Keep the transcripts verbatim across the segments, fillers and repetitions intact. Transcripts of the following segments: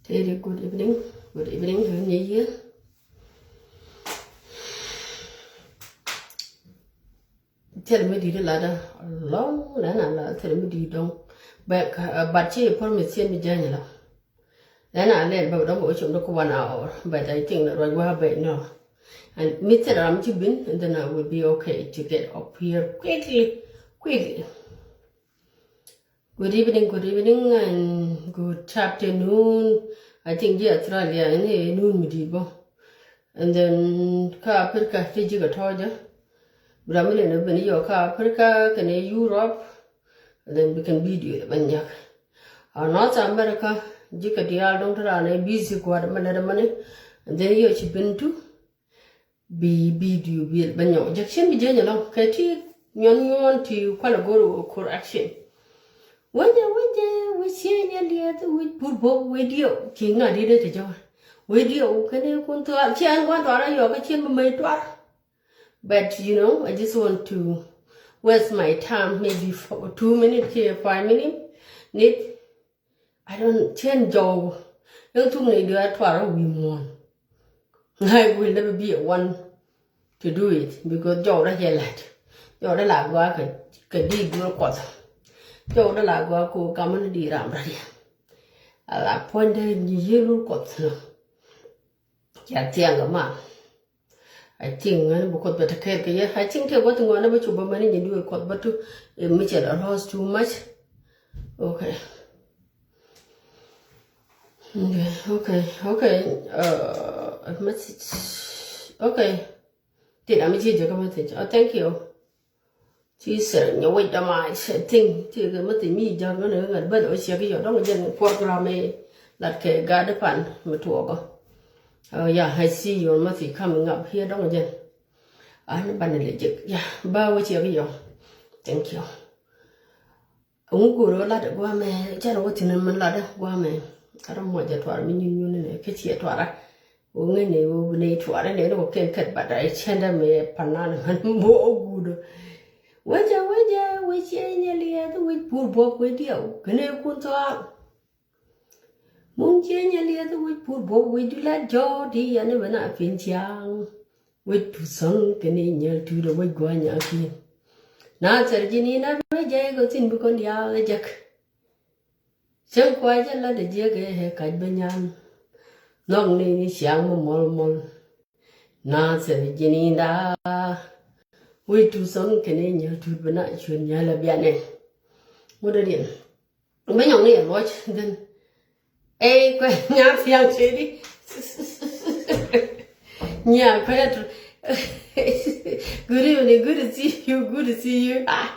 Tëëdi, good evening. Good evening, hur ni yɛ? Thil mi di̱t latdä lɔŋ, lɛn a la thil mi di̱t dɔ̱ŋ. But, uh, but ci promise cien mi jäny la. Lɛn a lɛl bä dɔ̱ŋ bä wä cum dɔ̱ŋ kä one hour. But I think ruac wä bɛ nɔ. And mi thil ram ci bin, and then I will be okay to get up here quickly, quickly. Good evening, good evening, and good afternoon. I think ji̱ Australia ni noon mi di̱i̱t bä. And then kä Africa ti ji̱ kɛ tɔ̱ɔ̱cä. Bi ram mi nɛn ben yɔ kä Africa kɛnɛ Europe. And then bi kɛn video bä nyɔk. A North America ji̱ kɛ diaal dɔ̱ŋ ti ran ɛ busy gua̱a̱th mɛ lɛt mɛni. And then yɔ ci ben tu bi video bi bä nyɔk. Jek cien bi jieny alɔŋ kɛ ti nyuɔn nyuɔn ti kualɛ go̱r wä kor action. Wecɛ wecɛ wec cien yɛ liɛth wec pur bok wec diɛw. Ci ŋa̱ di dee ti jɔk wec diɛw kɛn ɛ kun thuaar ci ɛn gua̱n thuaar a yɔk kä cien bi mec tuar. But you know, I just want to waste my time maybe for two minutes here, five minutes. Nit I don't change jɔw. Yɛn thuk ni diaal tuar a wi̱i̱ muɔ̱ɔ̱n. I will never be a one to do it because jɔw rɛ yɛ lät. Jɔw rɛ la gua kɛ kɛ di duɔl kuɔth. Jɔw rɛ la gua ko gamɔ ni di ram rɛ yɛ. A la puɔ̱ny dee ni yɛ lur kuɔth nɔ. Ca thiaŋ kɛ mal. I think ŋäni bi kuɔth bɛ te kɛɛl kɛ yɛ. I think tëë gua̱th ŋuan ni bä cu bä mɛni nyin duëë kuɔth bä tu. Eh, mi cɛ la lost too much. Okay. Okay, okay, okay. Uh, a message. Okay. Ti dam mi ci jɛ kä message. Oh, thank you. Ci sɛr nyɛ wec dama cɛ tiŋ ti kɛ mi thi mi ja̱k ŋän ŋän bäth ɔ ciɛ ki yɔ dɔ̱ŋ jɛn program ɛ lat kɛ gat pan mi tuɔɔk ɔ. Oh, yeah, I see your message coming up here dɔ̱ŋ jɛn. An banɛ lɛ jek. Yeah, ba wä ciɛ ki yɔ. Thank you. Ŋu go̱o̱r wä lat guamɛ cɛn wä thin min lat guamɛ. Kat muɔc jɛ tuar mi nyun nyun ni kɛ ciɛ tuara. Wä ŋäc ni wä bi ni tuara ni wä kɛn kɛt bat a cɛn dɛ mi panan man mo gudo. Wecɛ wecɛ wecɛ nyɛ liɛth wec pur buɔk wec diɛw kɛn kun thɔak. Mun cieny a liɛth wec pur buɔk wec du lat jɔɔk ti yan i̱ ben a piny ciaŋ. Wec tu thɔn kɛn i̱ nyɛl tu dɔ wec guany a kiɛn. Na thɛr ji̱ ni na ruec jɛ kɛ thin bi kɔn diaal jɛk. Cäŋ kua jɛ lat a jiɛk ɛ kac bä nyan. Nhɔk ni ni ciaŋ mɔ mɔl mɔl. Na thɛr ji̱ ni da. Wec tu thɔn kɛn i̱ nyɛl tu bi na cuɛn nyɛl a bianɛ. Ŋut a diɛn. Bä nyɔŋ ni yɛ luɔc then. Ey kuɛ nyaŋ thiaŋ cɛ di. Nyaŋ kuɛ tu. Good evening, good to see you, good to see you. Ah,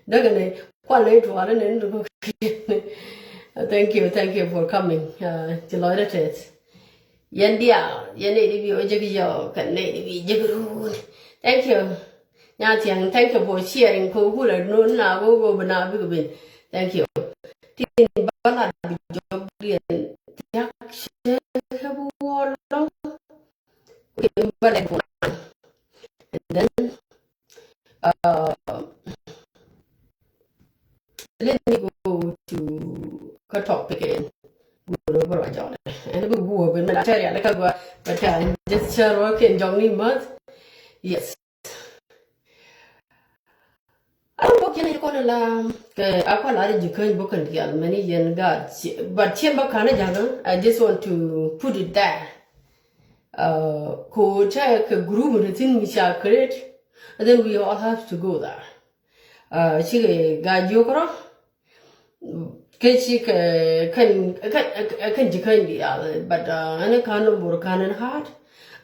dɔkɛ ni kual ni tuɔɔri ni ni dukɔ. Thank you, thank you for coming. Uh, ci lɔcdä tɛth. Yɛn diaal, yɛn nɛy ti bi wä jek yɔɔk kɛ nɛy ti bi jek ruun. Thank you. Nya thiaŋ, thank you for sharing. Ko kula nun na ko ko bina big bin. Thank you. Tin ba la bi jɔk diɛn thiak shɛ kɛ bi wä lɔŋ. Ba la bi wä lɔŋ. And then, uh, let me go to kä topic in. Gu ro bä rɔ jɔk. And bi gu bä mɛ la tɛri ala ka gua. But uh, just share work in jɔk ni month. Yes. A bok yɛn kɔn la kɛ a kɔn la ji̱ käny bok kɛn dial mɛni yɛn gaat. But cien bä kan jaga. I just want to put it there. Uh, ko tɛ kɛ group ni thin mi ca create. And then we all have to go there. Uh, cikɛ gaat jiök rɔ. Kɛ ci kɛ kɛn kɛn kɛn ji̱ käny diaal, but uh, ɛn ɛ ka̱n nɔ bor ka̱n ɛn hard.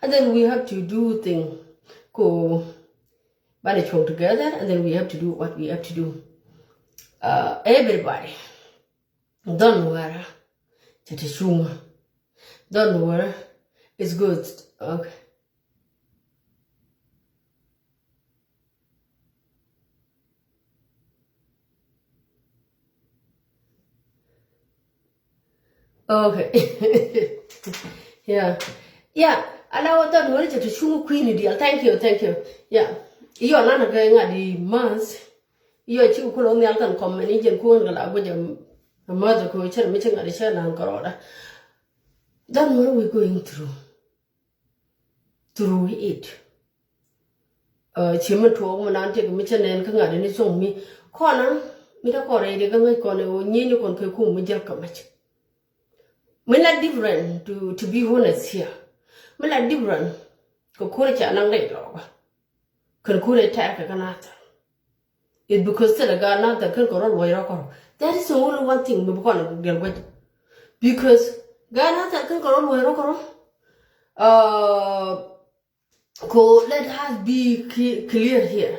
And then we have to do thing ko banɛ cuɔ̱ŋ together, and then we have to do what we have to do. Uh, everybody, don't worry. Cɛ ti cuŋä. Don't worry. It's good. Okay. Okay. Yeah. Yeah. Ala wä dhɔr wä cɛ ti cuŋ kui̱ni dial. Thank you, thank you. Yeah. Iyɔ nanɛ kɛ ŋa̱t i̱ math. Iyɔ ci kulɔ nhial kɛn kɔm mɛn i̱ jɛn kuɔn kɛ la guic a math kɛ wä cɛ mi cɛ ŋa̱t i̱ cɛ na̱n kɛ rɔɔda. That what we going through. Through it. Ci mi tuɔɔk mi nan tëk mi cä nɛn kä ŋa̱t ni cuɔ̱ŋ mi kɔn na mi ta kɔn rɛy di kä ŋäc kɔn ɛ wä nyieeni kɔn kɛ kum mi jäl kä mac. Mi la different, to, to be honest here. Mi la different kɛ kur ca naŋ rɛy lɔɔkä. Kɛn kur ɛ tɛr kɛ kä nathɛr. It's because thilɛ gaat nathɛr kɛn kɛ rɔ luɔc rɔ kɔrɔ. That is the only one thing mi bi kɔn diɛl guac. Because gaat nathɛr kɛn kɛ rɔ luɔc rɔ kɔrɔ. Ko let us be clear here.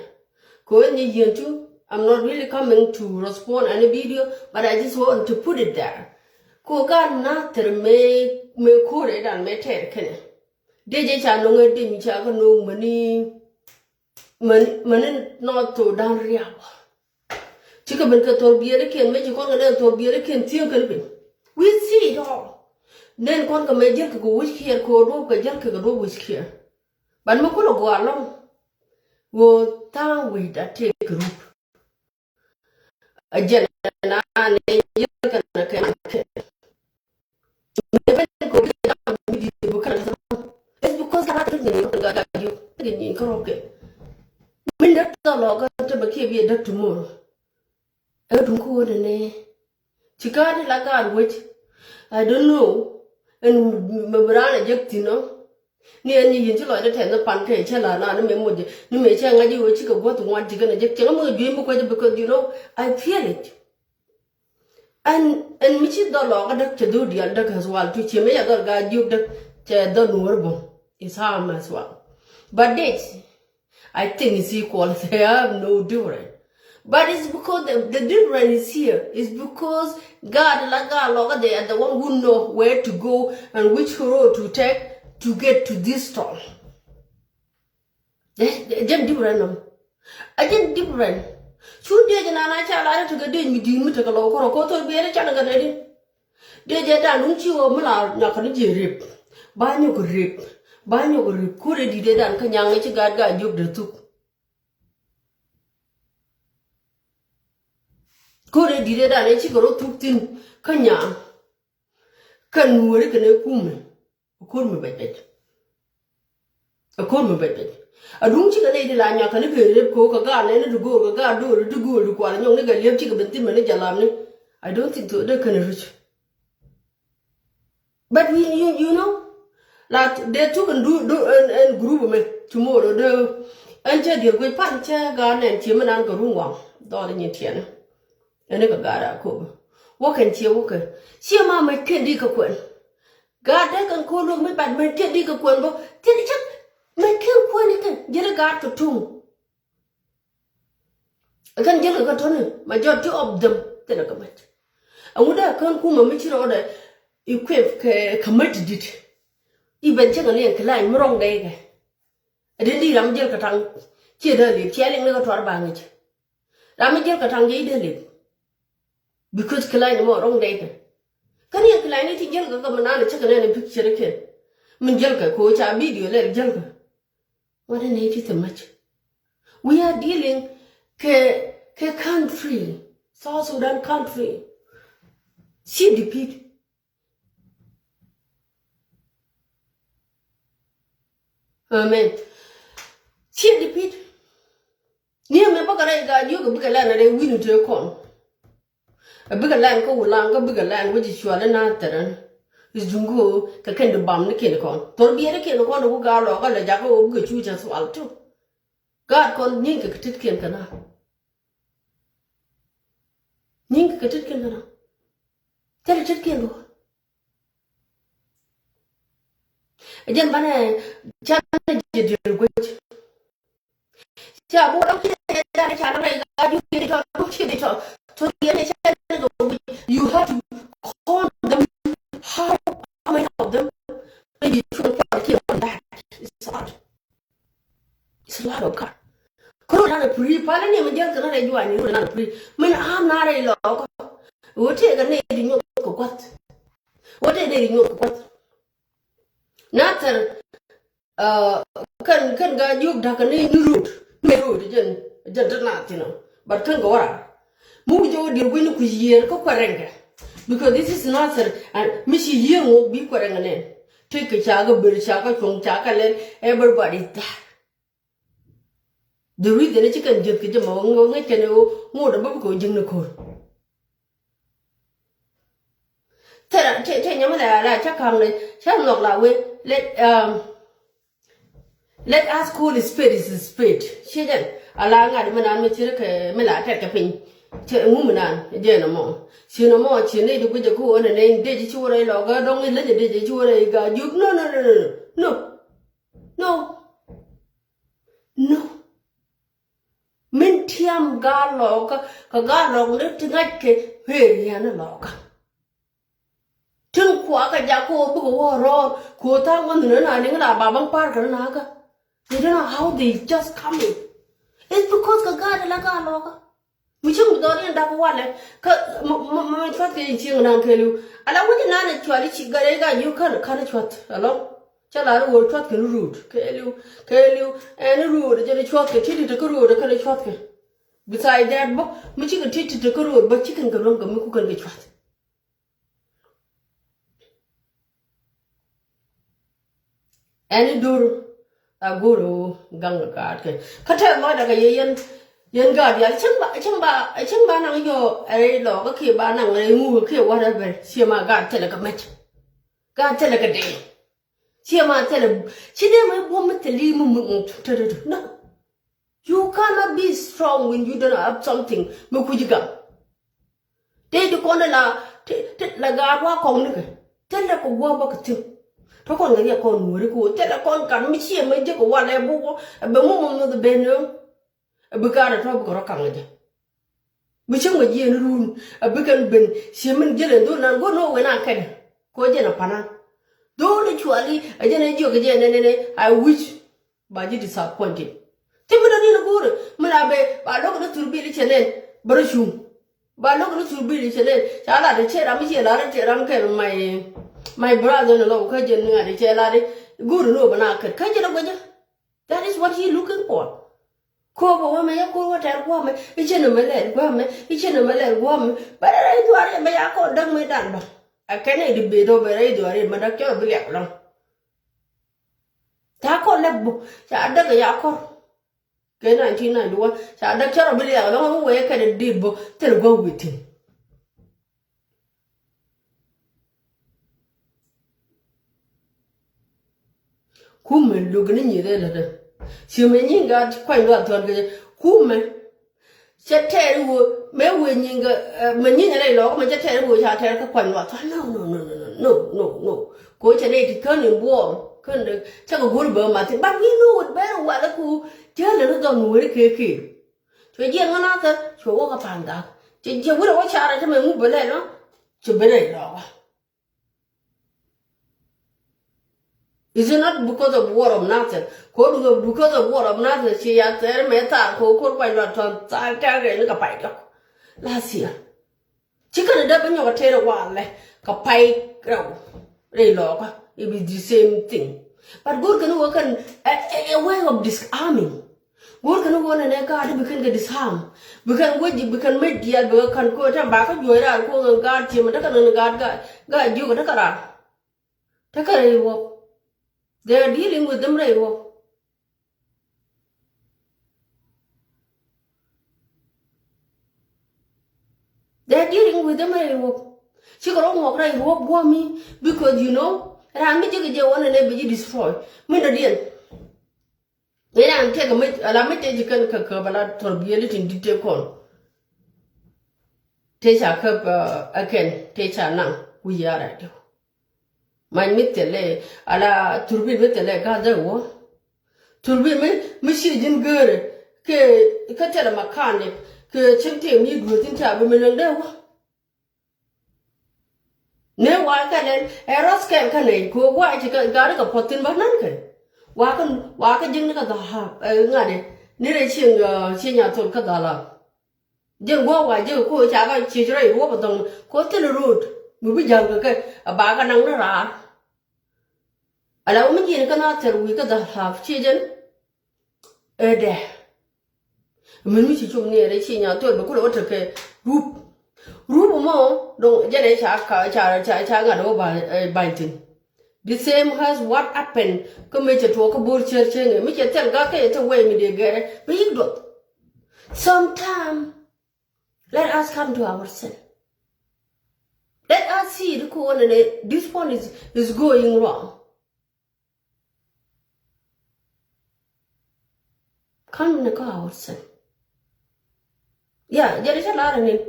Ko ni yɛn tu, I'm not really coming to respond any video, but I just want to put it there. Ko gaat nathɛr me me kore dan me tɛr kɛnɛ. Dee jɛ ca noŋ ɛ dee mi ca kä noŋ mani mani mani nɔ thok dan riak. Cikɛ ben kɛ thor biɛɛrikiɛn mëë ci kɔn kɛ nɛn thor biɛɛrikiɛn thieŋ kɛn piny. We see it all. Nɛn kɔn kɛ mɛ jäl kɛ kɛ wic kiɛɛr kɛ ɣöö duɔ̱p kɛ jäl kɛ kɛ duɔ̱p wic kiɛɛr. But mi kulɛ gɔaa lɔŋ ɣöö tha̱a̱ŋ wi̱i̱da tëë kɛ rup. A jɛn na ni yel kɛn kɛn kɛn. It's because I don't think you got you. Ni kɔrɔ kɛ. Min däk tɔlɔ kɛ te bɛ kiɛ bi däk tomorrow. Ɛ duŋ ko wä ni. Ci ka ni la gaat wec. I don't know. Ɛn mɛ bi raan a jek thin ɔ. Ni ɛn ni yin ci lɔcdä tɛth ni pan kɛ cɛ la na ni mɛ moc ni mɛ cɛ ŋa̱c i̱ wee cikɛ guɔ̱th ŋuan cikɛ na jek cɛ ŋä moc juey mi kuecä because you know I feel it. Ɛn ɛn mi ci dhɔl lɔɔkä däk cɛ dhɔl diaal däk as well tu ciɛ mɛ cɛ dhɔl gaa jiök däk cɛ dhɔl nuɔ̱ɔ̱r bä. It's harm as well. But this I think it's equal. They have no different. But it's because the, the different is here. It's because God la God lɔkä, they are the one who know where to go and which road to take to get to this storm. Jɛn different nɔm. A jɛn different. Cu diɛ jɛ nana ca la rɛ tekɛ diɛ mi di̱i̱t mi tekɛ lɔw kɔrɔ kɔ thol biɛ rɛ can kɛ rɛ din. Dee jɛ dan duŋ ci ɣöö mi la nyɔk kɛ ni ji̱ rip. Ba nyɔk rip. Ba nyɔk rip. Kurɛ di̱t dee dan kä nyaŋ ci gaat gaat jiök dee thuk. Kurɛ di̱t dee dan ci kɛ rɔ thuk thi̱n kä nyaŋ. Kä nuɔ̱ɔ̱ri kɛ ni kumɛ. Kur mi bɛc bɛc. A ko̱r mi bɛc bɛc. A duŋ cikɛ nɛy ti la nyɔak kɛ ni kɛ rep ko̱o̱k kɛ gaat nɛn ni ti go̱o̱r kɛ gaat do̱o̱r ti go̱o̱r ti kual nyɔk ni kɛ liep cikɛ ben thi̱n mɛ ni jɛ lam ni. I don't think so. Dee kɛn ruc. But we, you, you know, la dee tuk ɛn du, du, ɛn, ɛn group mɛ tomorrow dee ɛn cɛ diɛl guic pan cɛ gaat nɛn ciɛ mi nan kɛ run waŋ. Dhɔl nyin tiɛnɛ. Ɛn ni kɛ gaat a ko̱o̱k. Wä kɛn ciɛ wä kɛ. Ciɛ ma mɛ kɛn di kɛ kuɛn. Gaat dee kɛn ko̱o̱l luɔ̱k mi bat mɛ tiɛt di kɛ kuɛn bä. Thiɛn cak mɛ kiɛn kuɛn ikɛn ji̱n i̱ gaat kɛ tuŋ. Ikɛn ji̱n kɛ kɛ tɔ̱ni majority of them thiɛn kɛ mac. Ɛŋu dee kän kumɛ mi ci rɔɔdɛ i̱ kuɛp kɛ kɛ mac ti di̱t. I̱ ben cäŋ aliɛŋ kɛ la̱a̱c mi rɔ̱ŋ dee kɛ. Ɛ dee di ram mi jiɛl kɛ taŋ ciɛ dee liep ciɛ liŋ ni kɛ tuar ba ŋic. Ram mi jiɛl kɛ taŋ jɛ i̱ dee liep. Because kɛ la̱a̱c ni mɔ rɔ̱ŋ dee kɛ. Kä ni kɛ la̱a̱c ni ti jiɛl kɛ kɛ mi naan cäkɛ nɛn in picture kɛ. Min jiɛl kɛ ko ca video lɛl jiɛl kɛ. What a nation so much. We are dealing kɛ kɛ country. South Sudan country. Ci defeat. Amen. Ci defeat. Ni ɛmɛ bäkɛ rɛy gaa jiök ɛ bikɛ lɛn ɛ rɛy wi̱n tëë kɔn. Ɛ bikɛ lɛn kä wulaŋ kä bikɛ lɛn wec cual ɛ na thɛrɛn. Is jungo kɛ kɛn di bam ni kiɛn kɔn thor biɛri kiɛn kɔn ɛ wuk gaa lɔɔkä lɛ jakä wä bikɛ cuc ɛ thual tu. Gaat kɔn nyin kɛ kɛ tit kiɛn kɛ na. Nyin kɛ kɛ tit kiɛn kɛ na. Thilɛ tit kiɛn kɔn. Ɛ jɛn banɛ canɛ jɛ diɛl guec. Ca bu dɔk ci dee dan ca dɔk rɛy gaa ju ci di tɔ duk ci di tɔ. So yɛn ɛ canɛ jɛ guec. You have to call them how many of them. Maybe you should call them that. It's hard. It's a lot of God. Kuro nan a puri pala ni ma jɛl kana rɛ juwa ni ro nan a puri. Min am na rɛ lɔ ko. Wote ga ne di nyok ko kwat. Wote ne di nyok ko kwat. Na thɛr kän kän ga juk dak ni ni rut. Ni rut jɛn jɛn ta na tino. But kän ga wara. Mu jɛ wä dir gwini ku yier ko kwarɛnkɛ. Because this is Nasir, and mi ci yiëë ŋok bi kuɛrɛ ŋa nɛn. Tëëkɛ ca kɛ ber, ca kɛ cuɔ̱ŋ, ca kɛ lɛl, everybody is there. The reason ci kɛn jiäth kɛ jɛ mɔ ŋo̱ ŋäc kɛn ɛ ɣöö ŋot ɛ bä bikɛ ɣöö jiäkni ko̱r. Tɛ ra, tɛ, tɛ nyamä la, la cä ka̱m lɛ, cä nhɔk la wee, let, um, let us call a spade is a spade. Ciɛ jɛn, a la ŋa̱t mi naan mi ci rɛ kɛ, mi la tɛt kɛ piny. Cɛ ŋu mi naan, jɛn ɛmɔ. Ci nɔmɔ, ci nɛy di guic ɛ ku ɣöö nɛ nɛy dec ci wä rɛy lɔkä, dɔ̱ŋ i̱ leny ɛ dec ci wä rɛy ga juk. No, no, no, no, no. No. No. Min tiam gaa lɔkä, kɛ gaa lɔk ni ti ŋa̱c kɛ area ni lɔkä. Tin kuakä jak kɛ ɣöö bikɛ wä rɔɔr, kɛ ɣöö tha̱a̱ŋ wä nhin ni na liŋ la ba baŋ pa̱a̱r kɛ ni nakä. They don't know how they just coming. It's because kɛ gaa ti la gaa lɔkä. Mi cieŋ mi dhɔriɛn dak walɛ kä mi, mi, mi, mi cuath kɛ in cieŋ nan kɛɛliw. Ala wec nan cuali ci gɛrɛ ka ji̱ kän, kän cuath alɔ. Cä lar wä cuath kɛ ni ruut kɛɛliw, kɛɛliw. Ɛn ruut jɛ ni cuath kɛ, ti ti ti kä ruut kɛ ni cuath kɛ. Beside that bä, mi cikɛ ti ti ti kä ruut bä, cikɛn kɛ luäŋ kɛ mi ku kɛn kɛ cuath. Ɛn i̱ do̱r a go̱r ɣöö gaŋ kɛ gaat kɛ. Kä tɛth lɔcdä kɛ yɛ yɛn, yɛn gaat diaal cäŋ ba, cäŋ ba, cäŋ ba naŋ yɔ ɛ rɛy lɔkä kiɛ ba naŋ rɛy ŋukä kiɛ whatever. Ciɛ ma gaat thilɛ kɛ mec. Gaat thilɛ kɛ dee. Ciɛ ma thilɛ. Ci dee mɛ buɔ̱m mi thil i̱ mi mi ŋut. Tɛ dee dee. No. You cannot be strong when you don't have something mi kuc i̱ gam. Tëë ti kɔn la, ti, ti la gaat wa kɔŋ ni kɛ. Thilɛ kɛ guɔ bä kɛ thi̱n. Tɔ kɔn kɛ riɛk kɔn nuɔ̱ɔ̱ri kɛ ɣöö thilɛ kɔn kat mi ciɛ mɛ jek kɛ walɛ buk wä. Ɛ bɛ mɔ mɔ mɔ ben ni ɣöö. Ɛ bi gaat ɛ tɔ bikɛ rɔ kaŋ jɛ. Bi cäŋ mɛ jiɛn run. Ɛ bi kɛn ben ciɛ min jälɛ dhol nan go̱r ni wä wen a kɛn. Kɛ ɣöö jɛn ɛ panan. Dhol i̱ cuali ɛ jɛn ɛ jiök ɛ jɛn ɛ nɛnɛ, I wish. Ba ji̱ disappointed. Ti mi dɔ̱diɛn a go̱o̱rɛ mi la bɛ ba lo̱k ni thurbil i̱ cɛ nɛn bä rɔ cuŋ. Ba lo̱k ni thurbil i̱ cɛ nɛn ca lat i̱ cɛ ram i̱ cɛ lat i̱ cɛ ram kɛ my, my brother in law kä jɛn ŋa̱t i̱ cɛ lat i̱ go̱o̱rɛ ni wä bä na kɛt kä jɛn a guäcä. That is what he looking for. Ko̱o̱p a wä mɛ ya ko̱o̱p wä tɛr gua̱a̱mɛ i̱ cɛ ni mɛ lɛl gua̱a̱mɛ i̱ cɛ ni mɛ lɛl gua̱a̱mɛ. Bä rɛ rɛ juaar yɛ mɛ ya kɔn däk mɛ dan bä. A kɛn i̱ di bee dɔ bɛ rɛ juaar yɛ mɛ däk cɛ rɔ bi liak lɔŋ. Ca kɔr lɛp bok ca däk ya kɔr. Kɛ nineteen ninety one ca däk cä rɔ bi liak lɔŋ wee kɛ dee dit bok thil gua̱w wi̱i̱ thi̱n. Kumɛ luk ni nyi rɛl lät. Ci mɛ nyi gat kuany luath thuan kɛ kumɛ. Cɛ tɛɛr i̱ ɣöö mëë wëë nyiŋ kɛ, eh, mɛ nyinyɛ rɛy lɔɔkä mɛ cɛ tɛɛr i̱ ɣöö ca tɛɛr kä kuany luath. No, no, no, no. Kɛ ɣöö cɛ nɛy ti kän in buɔɔm kän de cä kɛ go̱r bä math in. But we know it very well i̱ ku cä lɛ ni dhɔn weri kee kee. Cuɛ jiɛn ŋä nathɛ cuɛ wä kä pa̱a̱n gak. Cɛ jiɛn weri wä carɛ te mɛ ŋu bä lɛl nɔ. Cɛ ben rɛy lɔɔkä. Is it not because of war of Nasir? Kɛ ɣöö because of war of Nasir ci ya thɛɛr mɛ thaar kɛ ɣöö ko̱r kuany luath tɔ̱ thaar tɛ̈r kɛ ni kɛ pay diɔ̱k. Last year. Ci kɛn dee bi nyɔk a tɛɛr walɛ kɛ pay rɛw rɛy lɔɔkä. It is the same thing. But go̱o̱r kɛn wä kɛn a, a, a way of disarming. Go̱o̱r kɛn ɣöö nɛnɛ gaat bi kɛn kɛ disarm. Bi kɛn wec bi kɛn mec diaal bi kɛ kän ko̱o̱t tɛm ba kä juɔc raar ko̱o̱t ɣän gaat tiɛm tekɛ nɛn gaat gaat jiök tekɛ raar. Tekɛ rɛy ruɔ̱p. They are dealing with them rɛy ruɔ̱p. They are dealing with them rɛy ruɔ̱p. Cikɛ rɔ ŋuɔk rɛy ruɔ̱p guɔ̱mi because you know raan mi jek jɛ wä nɛnɛ bi ji̱ destroy. Min dɔ̱diɛn. Ŋäc an tëëkɛ mi ala mi tëë ci kɛn kä käp ala thurbiɛli tin di̱t tëë kɔn. Tëë ca käp ɛ kɛn tëë ca naŋ wi̱i̱ ya̱r a diw. Mac mi thilɛ ala thurbil mi thilɛ ga̱th dee wä. Thurbil mi mi ci ji̱n gääri kɛ kä thilɛ mechanic kɛ cin tëë mi dueeth in ca bi mi lɛŋ dee wä. Ni wa̱a̱ kɛ lɛl ɛ rɔth kɛl kä nɛy kɛ ɣöö gua̱a̱ ci kɛ ga̱ri kɛ puɔ̱th thi̱n bä na̱n kɛ. Wa̱a̱ kä wa̱a̱ kä jiäkni kä dhahap ɛ ŋa̱t ɛ ni rɛy cieŋ cieŋ nyathol kä dhahap. Jiɛn gua̱a̱ wa̱a̱ jiäk kɛ ɣöö ca kɛ ciec rɛy ruɔ̱p ɛ dhɔŋ kɛ ɣöö thilɛ ro̱o̱t mi bi ja̱l kɛ kɛ ɛ ba kɛ naŋ ni raar. Ala wä mi jiɛn kä na thɛr wi̱i̱ kä dhahap ciec ɛn. Ɛ dɛ. Mën mi ci cop ni ɛ rɛy ci nyathol bɛ kulɛ wä tekɛ rup. Rup mɔ dɔŋ jɛn ɛ ca ca ca ca ŋa̱t ɛ wä ba̱ny thin. The same as what happened kä mëë cɛ tuɔɔk kä bo̱r cär cäŋ ɛ mëë cɛ thil gak kä yɛ te wee mi dee gɛrɛ bi yik duɔth. Sometime let us come to our sin. Let us see the ko wä nɛ nɛ this one is is going wrong. Kan ni ka our sin. Ya jɛ di cɛ lar ni.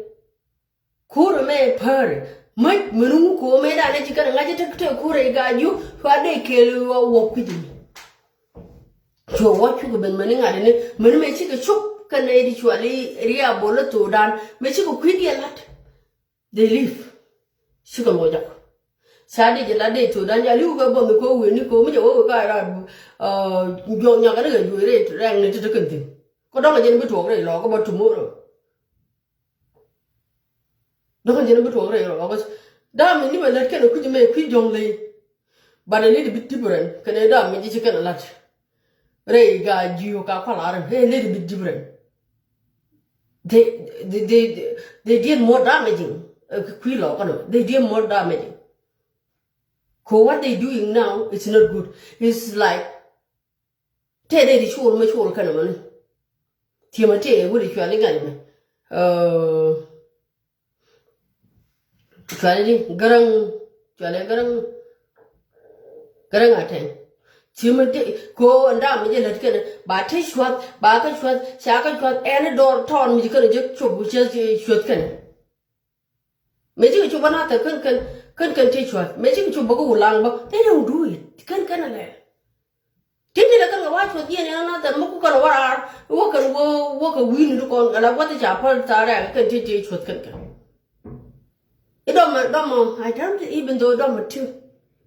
Kur mɛ pär mɛ mɛ nu ko mɛ da ni ci kan ŋa̱c tek tek kur i ga ju fa de kel wa wok ki di. Cuɔ wä cuk ben mɛ ni ŋa̱c ni mɛ ni mɛ ci kɛ cuk kɛ nɛ di cuali ria bol to dan mɛ ci kɛ kui̱ di lat. They leave. Cikɛ luɔcak. Ca di jɛ la dee to̱o̱dan ca li̱w kɛ bɔn ni ko̱ wen ni ko̱ mi jɛ wä wä ka ra. Jɔk nyak ni kɛ juɔc rɛy rɛŋ ni ti ti kɛn thi̱n. Kä dɔ̱ŋ jɛ ni bi tuɔk rɛy lɔɔk kä bä tomorrow. Dɔ̱ŋ jɛ ni bi tuɔk rɛy lɔɔk kä dam ni mɛ lät kɛn kui̱c mɛ kui̱ jɔŋ ley. But a little bit different kɛn dam mi ji̱ ci kɛn a lat. Rɛy ga ji̱ ka kual a rɛn a little bit different. They, they, they, they did more damaging. Kui̱ lɔ kɔnɔ they did more damaging. Ko what they doing now it's not good. It's like tɛ dee di cuɔl mɛ cuɔl kɛn mɛ ni. Tiɛmɛ tɛ wuli cuali ŋa̱c mɛ. Cuali di gäräŋ cuali gäräŋ. Gäräŋ a tɛn. Ci mi dee ko ndaam mi jɛ lät kɛn ba te cuath ba kä cuath ca kä cuath ɛn dɔɔr tɔɔn mi jɛ kɛn jɛ cop cɛ cuath kɛn. Mëë cikɛ cop bä nathɛ kän kän kän kän te cuath mëë cikɛ cop bä kä wulaŋ bä te dee wä duuc kän kän alɛ. Tin ti lɛ kɛn kɛ wa̱a̱ cuɔth jiɛn yɛn anathɛr mi ku kɛn wä raar wä kɛn wä wä kɛ wi̱i̱ni ti kɔn ala gua̱th i̱ ca päl thaarɛ kɛ kɛn ti ti cuɔth kɛn kɛn. I̱ dɔmɔ dɔmɔ I don't even though dɔmɔ tiw.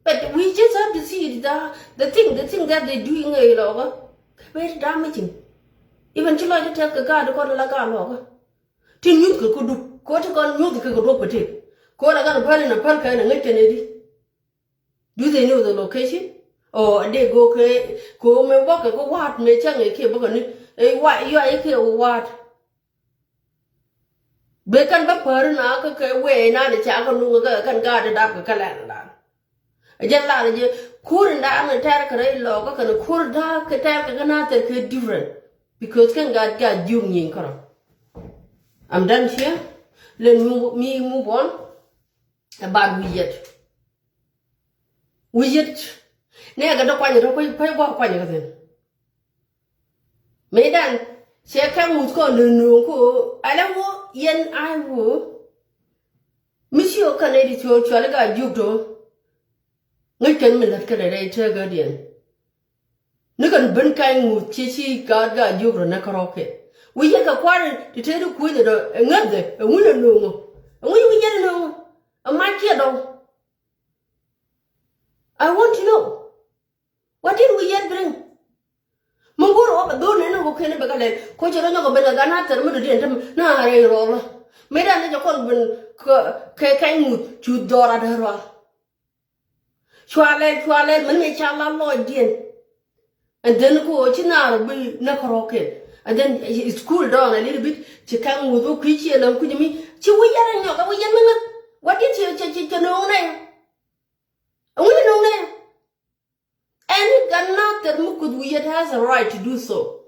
But we just have to see the the thing the thing that they doing ɛ ilɔɔkä. Kɛ bɛ ti da̱a̱m mi cin. Even ci lɔc ti tɛth kɛ gaat ti kɔn ala gaat lɔɔkä. Ti nyuth kɛ kä dup ko ti kɔn nyuth kɛ kɛ duɔp kɛ ti. Ko la kɛn päl in a päl kɛn a ŋäc kɛn ɛ di. Do they know the location? Or they go kɛ ko mɛ bɔkɛ ko wa̱a̱t mɛ cäŋ ɛ kiɛ bɔkɛ ni ɛ wa yua ɛ kiɛ wa̱a̱t. Bɛ kɛn bä päri na kä kɛ wee na ni ca kä nuŋ kä kɛn gaat dap kɛ kɛ lɛn dan. Ɛ jɛn lan jɛ kur in dan ni tɛr kɛ rɛy lɔ kä kɛn kur da kɛ tɛr kɛ kɛ na tɛr kɛ different. Because kɛn gaat gaat jiuk nyin kärɔ. I'm done here. Let me, me move on. Ɛ bat wi̱i̱ yɛt. Wi̱i̱ yɛt. Nɛ kɛ dɔ kuany rɔ kuany kuany kuany kɛ thin. Mëë dan cɛ kɛn ŋuth kɔn lɛ nööŋ ko ala wo yɛn a wo. Mi ci ɔ kɛn ɛ di cuɔl cual ga jiuk to. Ŋäc kɛn mi lät kɛn ɛ rɛy tëkädiɛn. Ni kɛn ben ka̱ny ŋuth ci ci gaat ga jiök rɔ nɛ kärɔ̱kiɛn. Wi̱c yɛn kɛ kua̱r ti tëëdi kuenyɛ dɔ ɛ ŋäthɛ ɛ ŋuc ɛ no̱o̱ŋɔ. Ɛ ŋuc wi̱c yɛn ɛ no̱o̱ŋɔ. Ɛ mac kiɛ dɔ̱ŋ. I want to know. What did wi̱c yɛn bring? Min go̱o̱r ɣɔk ɛ dho̱r nɛn ni ɣɔk kɛn bɛ kɛ lɛl koc rɔ nyɔk ɛ ben kɛ gan a thɛr mi dɔ̱diɛn te na rɛy rɔɔlä. Mëë dan ni jɛ kɔn ben kɛ ka̱ny ŋuth cu dhɔr a däär rɔal. Cualɛ cualɛ mɛn mɛ ca la lɔcdiɛn. And then ko ci naar bi näk rɔ̱kiɛn. And then school down a little bit ci kaŋ wuth wä kui̱ ci ɛlɔŋ kui̱ mi ci wi̱c yɛn anyɔk a wi̱c yɛn mi ŋäth. What did ci ci ci no̱o̱ŋ nɛ? Ɛŋu ci no̱o̱ŋ nɛ? Any gun nothing mi kuth wi̱c yɛn has a right to do so.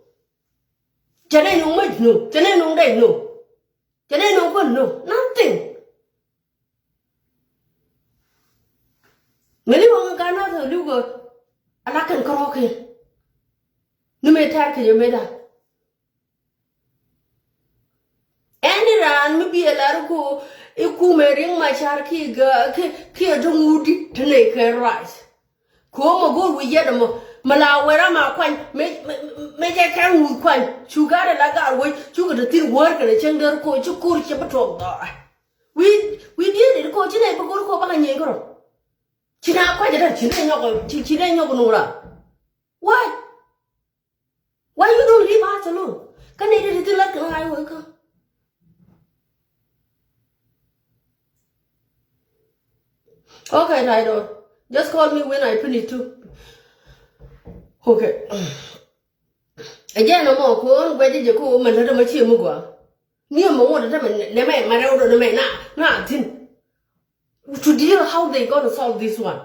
Cɛ nɛ no̱o̱ŋ mec no cɛ nɛ no̱o̱ŋ dɛc no. Cɛ nɛ no̱o̱ŋ kɔn no nothing. Mɛ li̱w ɣän ka nath ɣä li̱w ɣä a la kɛn kärɔ̱kiɛn. Ni mëë tɛ̈r kɛ jɛ mëëdan. Ɛn i̱ raan mi bi ɛ lar iku ikumɛ riŋ ma car ki gä ki ki ɛ däŋ wudi te nɛy kɛ right. Ko̱o̱m ɛ go̱o̱r wi̱i̱ yɛt ɛmɔ mɛ la wɛr ama kuany mɛ mɛ mɛ jɛ kɛn wuth kuany cu gat ɛ la gat wec cukɛ te thi̱n wäär kɛnɛ cäŋ däär ko̱o̱c ci ko̱r cɛ bi tuɔk dhɔrɛ. Wi̱i̱ wi̱i̱ diet ɛ ko̱o̱c ci nɛy bi go̱o̱r ko̱o̱ bakɛ nyieny kärɔ. Ci na kuany ɛ däŋ ci nɛy nyɔk ci ci nɛy nyɔk nuura. Why? Why you don't leave us alone? Kä nɛy ti ti lat kɛ ŋa̱c wä kä. Okay, Taidor. Just call me when I finish too. Okay. Ɛ jɛn ɛmɔ ko̱o̱n guɛc jɛ ko̱o̱n mɛ lät ɛmɔ cie mi gɔaa. Ni ɛmɛ ŋuɔ̱t ɛ tämɛ nɛmɛ mɛ rɛw dɔ nɛmɛ na na thi̱n. To deal how they gonna solve this one.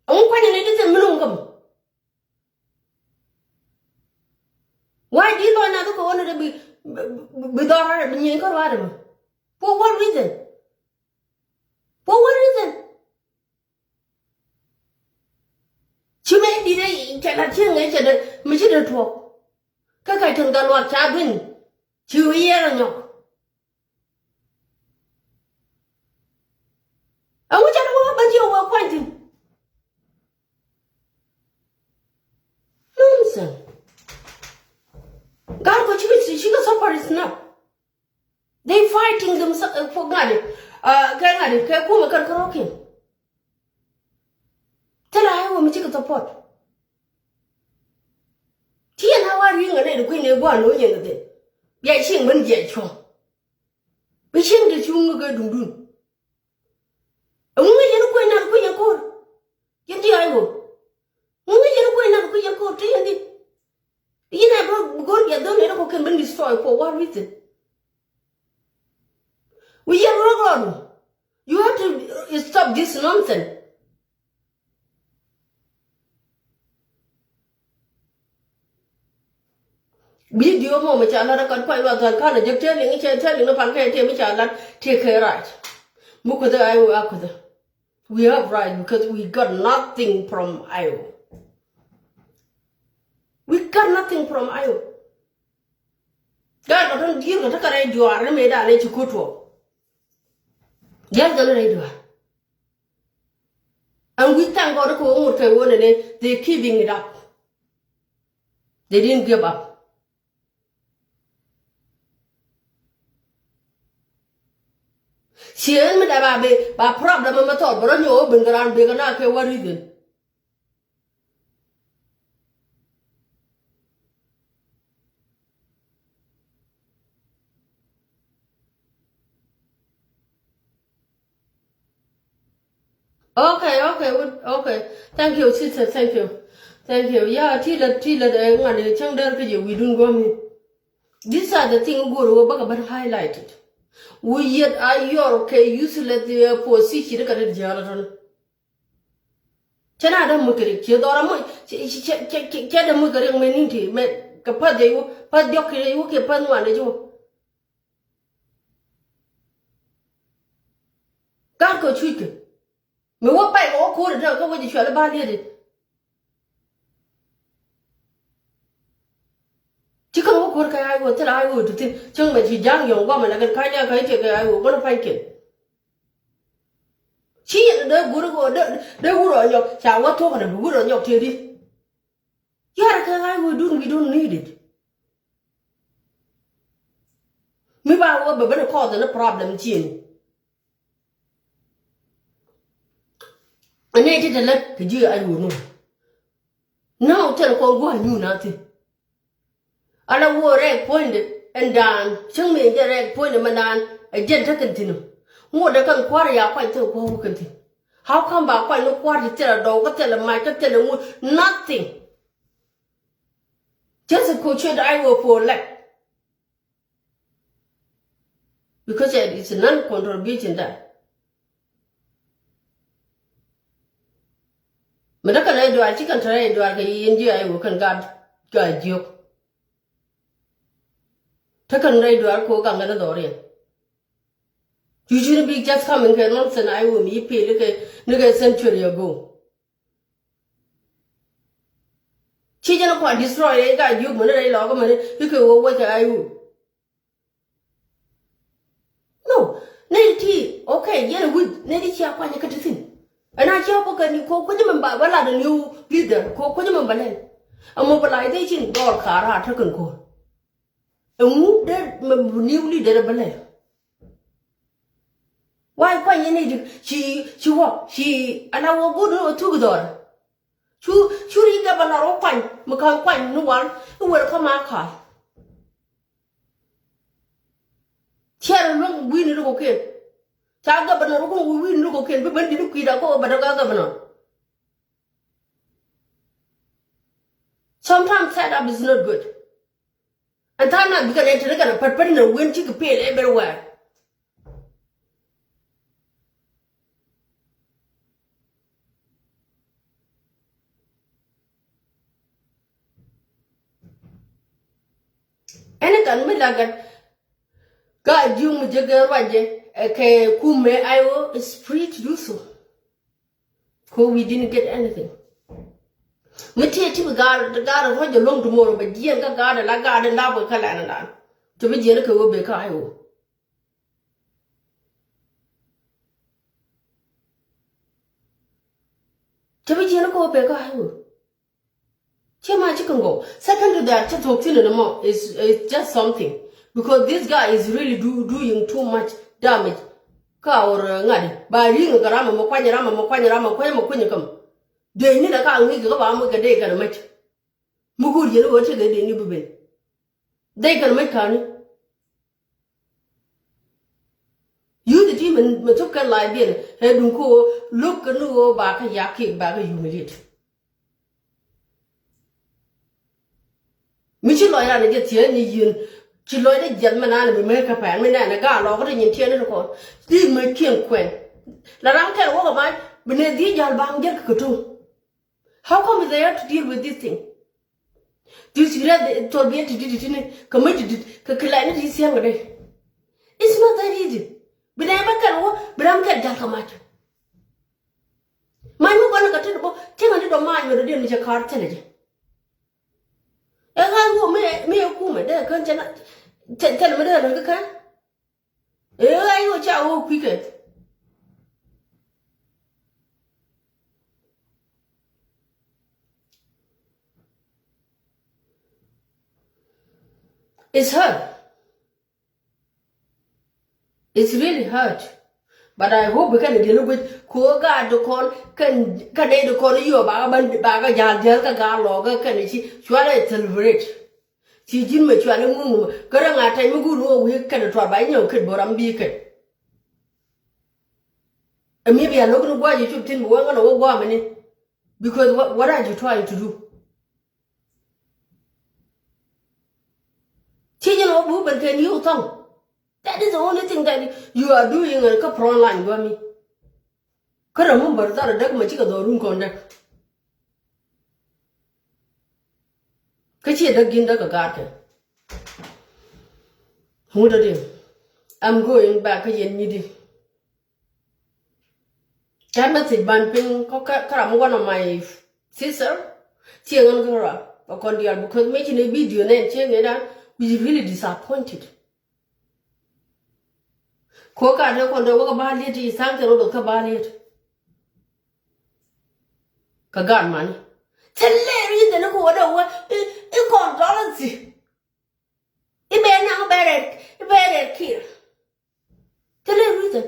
Ɛŋu kuanyɛ ni di thi̱n mi nuŋ kä mɔ. Why di lɔc na dhi kɛ ɣöö ni dee bi bi dhɔr rɔ̱ bi nyieny kä ruaadɛ mɔ? For what reason? For what reason? Ci mëë di̱t ɛ cɛ lat cieŋ ɛ cɛ dee mi ci dee tuɔɔk. Kä kɛ cieŋ dhɔl luak ca dueny. Ci wi̱i̱ yɛn rɔ nyɔk. Ɛŋu ca dee wä ben ci wä kuany thi̱n? Nonsense. Gaat kɔ cikɛ cikɛ suffer is not. They fighting themselves for ŋa̱di. Kɛ ŋa̱di kɛ kumɛ kɛn kärɔ̱kiɛn. Thilɛ a iwä mi cikɛ support. Ti yɛn a wa ri̱i̱ŋ ɛ nɛy ti kui̱n ɛ gua̱a̱n lo̱c yɛn kɛ thil. Bia cieŋ ben jiɛc cuɔ̱ŋ. Bi cieŋ ti cuŋ kɛ duŋdun. Ɛŋu ŋäc yɛn kuec nath kuec yɛn ko̱r? Yɛn ti ay wä. Ŋu ŋäc yɛn kuec nath kuec yɛn ko̱r ti yɛn di. Yɛn a bä go̱r bia dhon yɛn kɔ kɛn ben destroy for what reason? Wi̱i̱ yɛn rɔk rɔɔdu. You have to stop this nonsense. Video mɔ mi ca lat a kat kuay luath thal kanɛ jek tɛli ŋi cɛ tɛli ŋi pan kɛ tiɛ mi ca lat tiɛ kɛ right. Mi kuthɛ ay wä a kuthɛ. We have right because we got nothing from Iowa. We got nothing from Iowa. Gaa kɛ tɔn dier kɛ tekɛ rɛy duaar ni mëë daal ɛ ci ko̱t tuɔɔk. Dier kɛ ni rɛy duaar. And we thank God kɛ wä ŋut kɛ wä nɛnɛ, they keeping it up. They didn't give up. Ciɛ ɛn mi dap a bi ba problem mi thɔɔk bɛ rɔ nyɔk wä ben kɛ raan bek kɛ na kɛ wä reason. Okay, okay, okay. Thank you, sister. Thank you. Thank you. Yeah, ti lät, ti lät, eh, ŋuan, eh, cäŋ däär kä jɛ wi̱i̱dun guɔ̱mi. These are the thing go̱o̱r wä bäkɛ ben highlighted. Wä yet a yɔr kɛ useless, eh, position kä ri jiääl tɔn. Cɛ na däm mi kɛ rik ciɛ dhɔra mɔ, cɛ, cɛ, cɛ, cɛ, cɛ däm mi kɛ rik mɛ ni̱n ti mɛ kɛ päth jɛ iwä, päth diɔ̱k kɛ iwä kɛ päth ŋuan jɛ iwä. Gaat kɛ cuc kɛ. Mi wä pay kɛ wä ko̱r ɛ dee kä wä jɛ cuali ba liet ɛ. Ci kɛn wä ko̱r kɛ ay wä thil ay wä ti thin cäŋ mɛ ci ja̱a̱ŋ yɔ̱ŋ guamɛ lɛ kɛn ka̱ny a ka̱ny tëë kɛ ay wä wä ni pa̱ny kɛn. Ci yɛn dee guur kɛ wä dee wur ɔ nyɔk ca wä thuɔ̱k kɛ dee bi wur ɔ nyɔk tëë di. Yɔrɛ kɛ ay wä dun, we don't need it. Mi ba wä bɛ ben kɔɔth ni problem cien. Ɛ nɛy ti te lät kɛ ji̱ ay wä nu. Now tɛn kɔn gua̱a̱ nyuun a thi̱n. Ala wä rɛɛk puɔ̱nydɛ ɛn daan cäŋ mi jɛ rɛɛk puɔ̱nydɛ mɛ daan ɛ jɛn te kɛn thi̱n. Ŋot dɛ kɛn kua̱r ya kuany thil gua̱a̱ wä kɛn thi̱n. How come ba kuany ni kua̱r ti thil a dɔw kä thil a mac kä thil a ŋut nothing. Just ko ciöt ay wä puɔ̱n lɛk. Because it is a non-contribution that. Mi tekɛ rɛy duaar ci kɛn te rɛy duaar kɛ yin ji̱ ay wä kɛn gat gat jiök. Tekɛ rɛy duaar ko gaŋ kɛn dhɔriɛn. You shouldn't be just coming kɛ nonsense ay wä mi yi pil kɛ ni kɛ century ago. Ci jɛn kua destroy rɛy ka jiök mɛni rɛy lɔkä mɛni ikɛ wä wä kɛ ay wä. No, nɛy ti, okay, yɛn a wi̱c nɛy ti cia kuany kä ti thi̱n. Ɛn a cia bä kɛ ni ko kuecä mɛn ba bä lat a new leader ko kuecä mɛn ba lɛl. A mobilization dɔɔr ka̱r a tekɛn ko̱r. Ɛŋu dee mɛ new leader bä lɛl. Why kuany yɛn nɛy ti ci ci wä ci ala wä go̱o̱r ni wä thuk dhɔr. Cu cu ri governor wä kuany mi ka̱n kuany ni wal i̱ wër kä ma ka̱r. Cɛ rɛ luäŋ wi̱i̱ni rukɔkiɛn. Ca governor wä kuŋ wi̱i̱ni rukɔkiɛn bi ben di̱t kui̱da kɔ bɛ dɔ̱k a governor. Sometimes set up is not good. Ɛn tha̱a̱ŋ na bikɛ nɛ te ni kɛn a pät pät ni wen cikɛ pel everywhere. Ɛn i̱ kan mi la gat ka ji̱ mi jek ruacɛ ɛ kɛ kumɛ I O is free to do so. Ko we didn't get anything. Mi tiɛ ti bi gaat gaat ruɔ̱c jɛ lo̱ŋ tomorrow bɛ jiɛn kä gaat la gaat in dap kɛ kä lɛn dan. Ti bi jiɛn kä wä bɛ kä I O. Ti bi jiɛn kä wä bɛ kä I O. Cɛ ma ci kɛ ŋɔw. Second to that, cɛ thok thin ni mɔ is is just something because this guy is really do, doing too much damage. Ka or ŋa̱t ba riŋ kɛ ram mɔ kuany ram mɔ kuany ram mɔ kuany mɔ kuany käm. Dee ni da ka ŋi̱i̱c kɛ ba mɔ kɛ dee kɛn mɛc. Mi go̱o̱r yɛn wä tekɛ dee ni bi ben. Dee kɛn mɛc ka̱ni. Yuth ti mɛ mɛ thop kɛ life diɛn ɛ duŋ ko lo̱k kɛ ni ɣöö ba kɛ yak kek ba kɛ humiliate. Mi ci lɔc ran jɛ thiee ni yin ci lɔc dee jiɛth mɛ naan bi mɛ kɛ pɛn mi nɛn ɛ gaa lɔk ti nyin tiɛn ni ti kɔn. Di mɛ kiɛn kuɛn la ran kɛn wä kɛ mac bi nɛ dhie jal baŋ jɛ kɛ kɛ to̱ŋ. How come they have to deal with this thing? This red thol bi ti ti ti ni ka mi ti ti ka kila ni ti siang de. It's not that easy. Bi na ba kal wo bi ram kal jal ka mat. Ma ni ko na ka ti bo ti ma ni do ma ni do ni cha kar tele je. E ga wo me me ku me de kan cha na tele me de na ka. Ee, ɣa̱c ɣöö ca ɣöö kui̱ kɛ. It's hurt. It's really hurt. But I hope kɛn diɛn guic kɛ ɣöö gaat di kɔn kɛn kɛn nɛy di kɔn yɔ bakɛ ban bakɛ ja̱a̱l diɛl kɛ gaat lɔɔkä kɛn ci cualɛ celebrate. Ci ji̱n mɛ cual i̱ ŋuŋ mɛ kä rɛ ŋa̱ tɛc mi guur ni wä wi̱i̱ kɛn tuar ba inyɔ̱ŋ kɛn bo̱ram bi kɛn. Ɛ mi bia lo̱k ni gua̱c i̱ cup thi̱n bi wä ŋän ɛ wä gua̱a̱mɛ ni. Because what, what are you trying to do? Ci ji̱n wä bi wä ben kɛn yi̱w thɔŋ. That is the only thing that you are doing ɛ kä front line gua̱a̱mi. Kä remember that däk mɛ cikɛ dhɔrun kɔn däk. Kä ciɛ däk ji̱n däk kɛ gaat kɛ. Ŋut dädi. I'm going back kä yɛn nyit di. Kä message ban piny kä kä ram one of my sister. Ciɛ ŋän kä ram kɛ kɔn dial because mɛ ci ni video nɛn ciɛ ŋɛ dan we really disappointed. Ko ka dee kɔn dee wä kä ba liet i̱ tha̱a̱ŋ kɛ rot kä ba liet. Kä gaat mani. Thilɛ reason i̱ ko wä dee wä i̱, i̱ condolency. I̱ bɛ naŋ bɛ rɛt, i̱ bɛ rɛt kir. Thilɛ reason.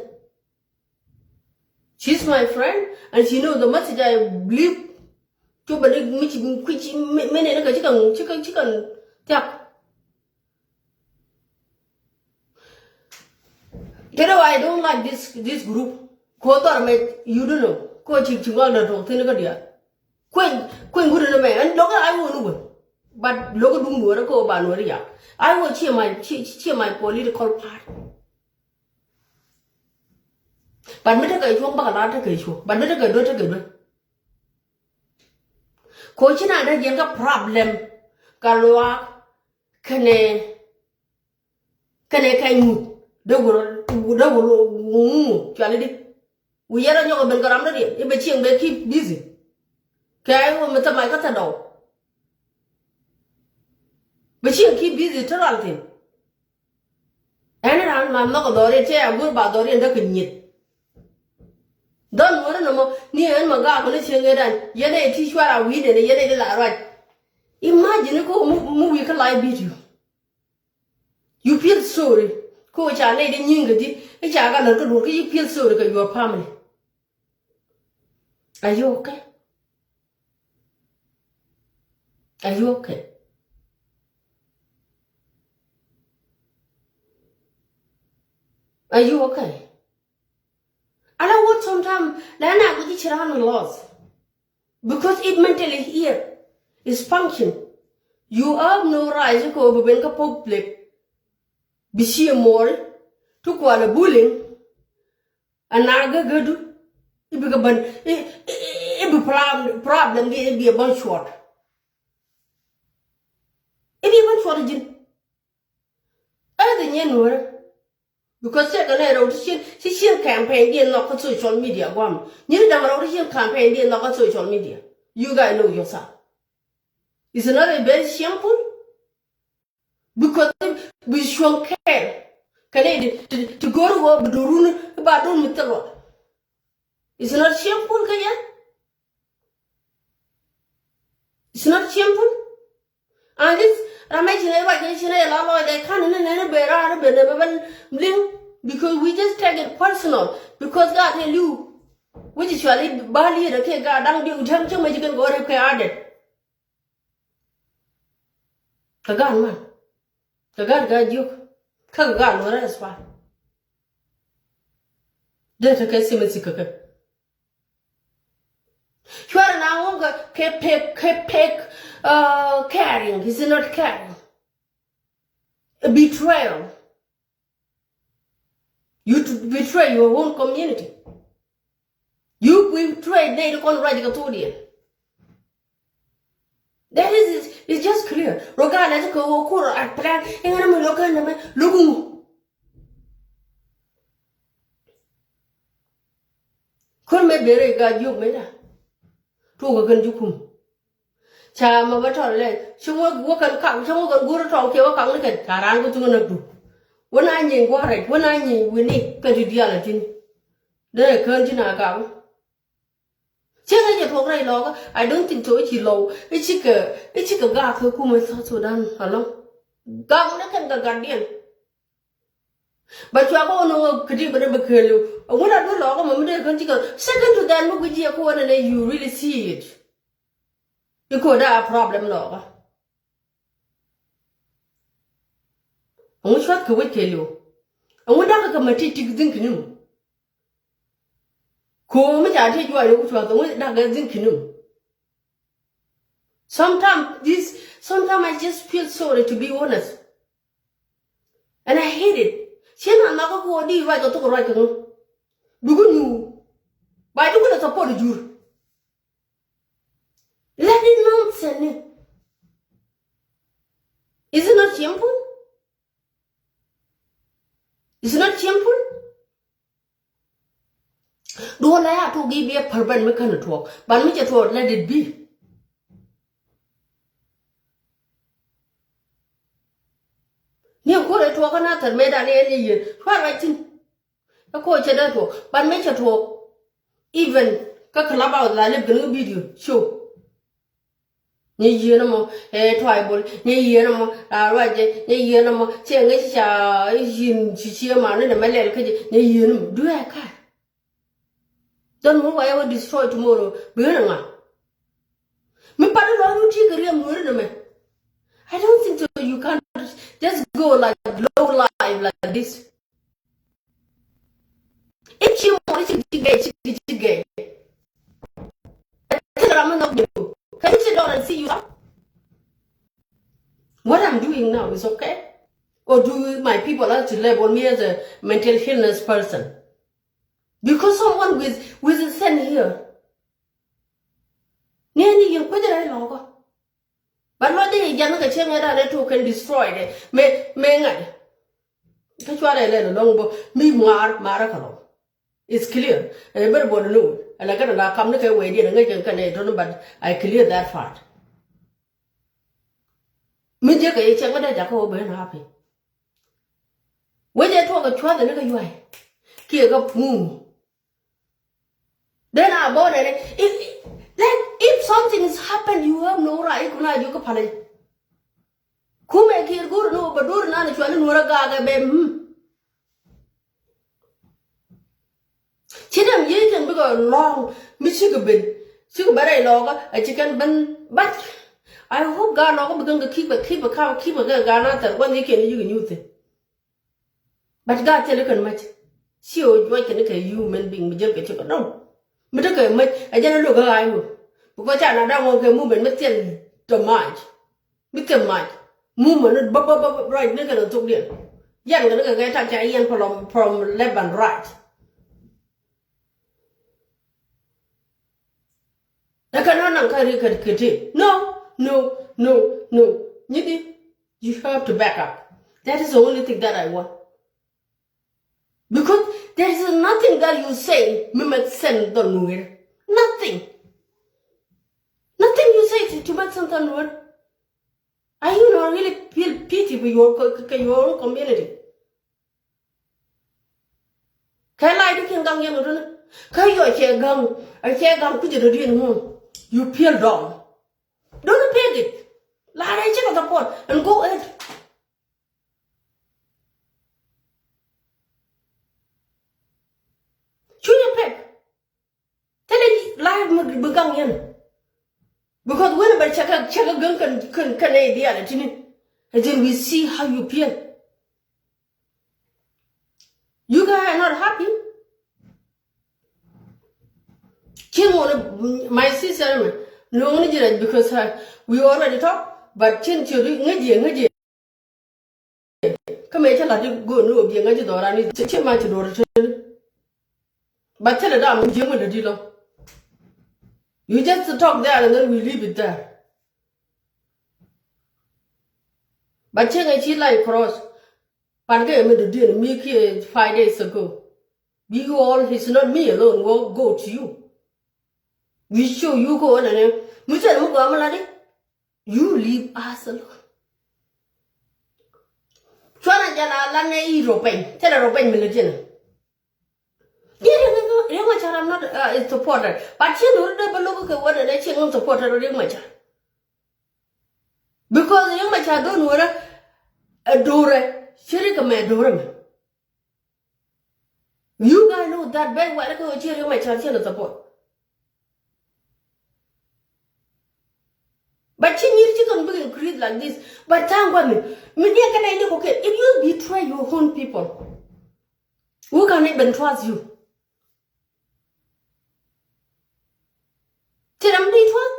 She's my friend and she knows the message I believe. Cu bɛ ni mi ci kui̱ ci mi ni ni kɛ ci kɛ ci kɛ ci kɛ thiak. Kɛn why I don't like this, this group. Ko dhɔr mɛ, you don't know. Ko ci ci ŋɔl dɛ tuɔk thin kä diaal. Kueny, kueny wut ni mɛ ɛn lokä I O ni wä. But lokä duŋ nuɔrä ko ba nuɔrä ya. I O ciɛ my, ciɛ, ciɛ my political party. But mi tekɛ cuɔ̱ŋ bakɛ la tekɛ cuɔ̱ŋ. But mi tekɛ duɔ̱t tekɛ duɔ̱t. Ko ci na dee jiɛn kä problem. Ka luaak kɛnɛ kɛnɛ kɛny ŋu dee wur dee wur ŋu cuali di. Wi yɛrɛ nyɔk ben kɛ ram dee diɛn i̱ bɛ cieŋ bɛ keep busy. Kɛ I O mi thɛ mac kä thɛ dɔw. Bɛ cieŋ keep busy te ral thin. Ɛn ran ma nhɔk dhɔriɛn cɛ a go̱r ba dhɔriɛn dee kɛ nyieth. Dhɔn wärä nɔmɔ ni ɛn ma gaak ni cieŋ ëëdan yɛn ɛ ti cuar a wi̱i̱dɛn yɛn ɛ di la ruac. Imagine ko mi wi̱i̱ kä live video. You feel sorry. Ko ca nɛy di nyi̱i̱ŋ kɛ di i̱ ca ka lär kä duɔ̱ɔ̱r kä you feel sorry kɛ your family. Are you okay? Are you okay? Are you okay? Ala wot sometime la na guji ci ran loss. Because it mentally here is function. You have no right kɛ ɣöö bi ben kä public bi ciɛ mɔɔri ti kualɛ bullying. Ana gägädu i̱ bikɛ bän i̱, i̱, i̱ bi problem, problem di i̱ bi a bän cuɔt. I̱ bi a bän cuɔt ji̱n. Ɛ dhi nyɛ nuɔrɛ. Because cɛ kɛ nɛ rɛw ti cien, ti cien campaign di nhɔk kä social media guam. Nyini da̱ŋ rɛw ti cien campaign di nhɔk kä social media. You guys know yourself. It's not a very shameful. Because bi cuɔ̱ŋ kɛɛl kɛnɛ ti, ti, ti go̱o̱r ɣöö bi duɔ̱ɔ̱r run i̱ ba duɔ̱ɔ̱r mi thil luɔt. It's not shameful kä yɛn. It's not shameful. And this ram ɛ ci nɛ ruac kɛ ci nɛ la lɔcdɛ ka̱n ni nɛ ni ben raar ben nɛ bɛ bɛ liŋ. Because we just take it personal. Because gaat ɛ li̱w. Wi̱c cuali ba li̱i̱dɛ kɛ gaat da̱ŋ diw jam cä mɛ ci kɛn kɛ wä rep kɛ adɛt. Kɛ gaat man. Kɛ gaat gaa jiök. Kä kɛ gaat luɔrɛ as well. Dee tekɛ sympathy kɛ kɛ. Cuarɛ na ŋuɔ̱ŋ kɛ, kɛ pek, kɛ pek, uh, caring. Is not caring. A betrayal. You to betray your own community. You betray nɛy ti kɔn ruac kɛ thokdiɛn. That is, is, is just clear. Regardless kɛ wä kur at plan, iŋɛ na mi lo̱k kän nɛ mɛ lo̱k ŋu. Kun mɛ bere ga jiok mɛ da. Tuɔk kɛ kän ji̱ kum. Ca ma bä tɔl lɛ ci wä wä kɛn kak ci wä kɛn go̱r tɔŋ kiɛ wä kak ni kɛn ca raan ku thuŋ näk du. Wä na nyieny gua̱a̱r rɛc wä na nyieny wi̱ni kɛn ti diaal a thi̱n. Dee kään ci na gak. Cieŋ ɛ jɛ tuɔk rɛy lɔɔkä. I don't think so. I̱ ci lɔw i̱ cikɛ i̱ cikɛ gak kɛ kumɛ South Sudan alɔŋ. Gak ni kɛn kɛ gatdiɛn. Ba cua bä wä nɔŋ kä ti bä dee bä keli. Ŋun a duel lɔkä mɔ mi dee kän cikɛ second to that mi guic jiɛ kä wä nɛnɛ you really see it. I̱ ko̱ daa problem lɔkä. Ŋun cuath kɛ wec keli wä. Ŋun dakä kɛ ma ti tik dhin kini mɔ. Ko̱ mi ca ti juac ni ku cuath ŋun dakä dhin kini mɔ. Sometimes this, sometimes I just feel sorry to be honest. And I hate it. Cien a nhɔkä kɛ wä di ruac kɛ thok ruac kɛ ŋu. Duku nyuur. Ba duku lɛ support jur. Let it nonsense ni. Is it not shameful? Is it not shameful? Duɔ̱n la ya tuɔk i̱ bi ɛ pär ban mi kän tuɔk ban mi cɛ tuɔk let it be. Ni ɛ kuɔrɛ tuɔk kä na thɛr mëë dan i̱ ɛn i̱ yieen tuar ruac thi̱n. Ɛ kuɔr cɛ dee tuɔk ban mi cɛ tuɔk. Even kä Clubhouse la lip kɛn kä video show. Nyɛ yieen ɛmɔ ɛ tribal, nyɛ yieen ɛmɔ raa ruacɛ, nyɛ yieen ɛmɔ cɛ ŋäc ca yin ci cie man ni nɛ mɛ lɛl kä jɛ, nyɛ yieen ɛmɔ du ɛ ka̱r. Don't know why I will destroy tomorrow. Bi ɣän ɛ ŋa mi pat in lɔc wun ti kɛ riɛm nuɔ̱ɔ̱ri nɛ mɛ. I don't think so you can just go like low life like this. I̱ ci mɔ i̱ ci gɛy ci ci gɛy. Ti ram mi nhɔk jɛ. Can you sit down and see you? What I'm doing now is okay? Or do my people have to label me as a mental illness person? Because someone with, with a sin here. Ni ni yin kuedra lɔkä. But lɔc dee yɛ jian ni kɛ cieŋ ɛ dan ɛ tok kɛn destroy dɛ. Mɛ, mɛ ŋa̱c. Kä cuarɛ lɛl ɛlɔ̱ŋ bä mi ŋuaar maarä kɛ lɔ̱ŋ. It's clear. Ɛ bɛr bɔl ni wun. Ɛ lɛ kɛn ɛ la kam ni kɛ wee diɛn ɛ ŋäc kɛn kɛn ɛ tɔn, but I clear that part. Mi jiɛ kɛ yɛ cieŋ ɛ dee jakä wä ben happy. Wecɛ tuɔk ɛ cuath ɛ ni kɛ yuay. Kiɛ kɛ puŋ. Then a bɔ nɛnɛ, if, like, if something is happen, you have no right. Kuna jiök kä palɛ. Kumɛ kiɛ go̱r ni wä bɛ do̱r nan cuali nuɔrä gakɛ bɛ, hmm. Ci dɛm yiey kɛn bikɛ lɔŋ mi cikɛ ben. Cikɛ bɛ rɛy lɔkä a ci kɛn ben. But I hope gaa lɔkä bikɛn kɛ keep a, keep a, keep a kɛ gaa na thɛr gua̱n yiey kɛn yikɛ nyuth. But God thil kɛn mac. Ci ɣöö juɔc kɛn kɛ human being mi jäl kɛ cik kɛ dɔ̱ŋ. Mi tekɛ mac ɛ jɛn ɛ lo̱k ɣa̱a̱c wä. Because ca na da̱ŋ ɣɔ̱ŋ kɛ movement mi thil tɔ mac. Bi thil mac. Movement ni bä bä bä bä right ni kɛn thok diɛn. Yɛn kɛn kɛ kɛ tak ca yɛn from, from left and right. Ɛ kɛ nɔ naŋ kä ri kɛ kɛ ti. No, no, no, no. Nyi di, you have to back up. That is the only thing that I want. Because there is nothing that you say mi make sense dhɔl Nuer. Nothing. Nothing you say to, to make sense dhɔl Nuer. Are you not really feel pity for your co- co- your own community? Kɛ lai di kin gaŋ yɛn kä duni. Kä yɔ cɛ gaŋ, a cɛ gaŋ kucɛ dɔ diɛn ŋuɔ̱n. You feel dumb. Don't pay it. Lar ɛ cɛ kɛ support and go ahead. Cunyɛ pek. Thilɛ life mi bi gaŋ yɛn. Because wen bɛ cɛ kɛ, cɛ kɛ gaŋ kɛn, kɛn, kɛn nɛ diaal ɛ tini. And then we see how you feel. You guys are not happy. Cin ŋuɔni, my sister mi, nuɔŋni ji̱ rɛc because, uh, we already talk, but cin ciöt ŋäc yɛ, ŋäc yɛ. Kä mëë cä la̱t i̱ go̱o̱r ni ɣöö biɛ ŋa̱c i̱ dhɔran i̱ ci ma ci duɔ̱ɔ̱r i̱ tëëni. But thilɛ da̱a̱m mi jiäŋ mi lätdi lɔ. You just talk there and then we leave it there. But cieŋ ɛ ci line cross. Pan kɛ mi dɔ̱diɛn mi kiɛ five days ago. Bi you all, it's not me alone who go to you. We show you ko nɛnɛ. Mi cɛ mi gɔaa mi la̱t i̱. You leave us alone. Cuanɛ jɛn a lan nɛ i̱ rɔ pɛny. Thilɛ rɔ pɛny mi lät jɛn. I̱ Riek, Riek Machar, I'm not, uh, a supporter. But ci Nuɔ̱ri dee bä lo̱k kɛ wä nɛ nɛ ci ŋun supporter Riek Machar. Because Riek Machar do̱n wärä ɛ do̱rɛ ci Riek mɛ do̱rɛ mɛ. You guys know that very well. Kɛ wä ci Riek Machar ci nɛ support. But ci nyir ci kɛn big increase like this. But thank God mi, mi diɛ kɛn ɛ ni kɔ kɛ, if you betray your own people, who can even trust you? Ti ram di trust?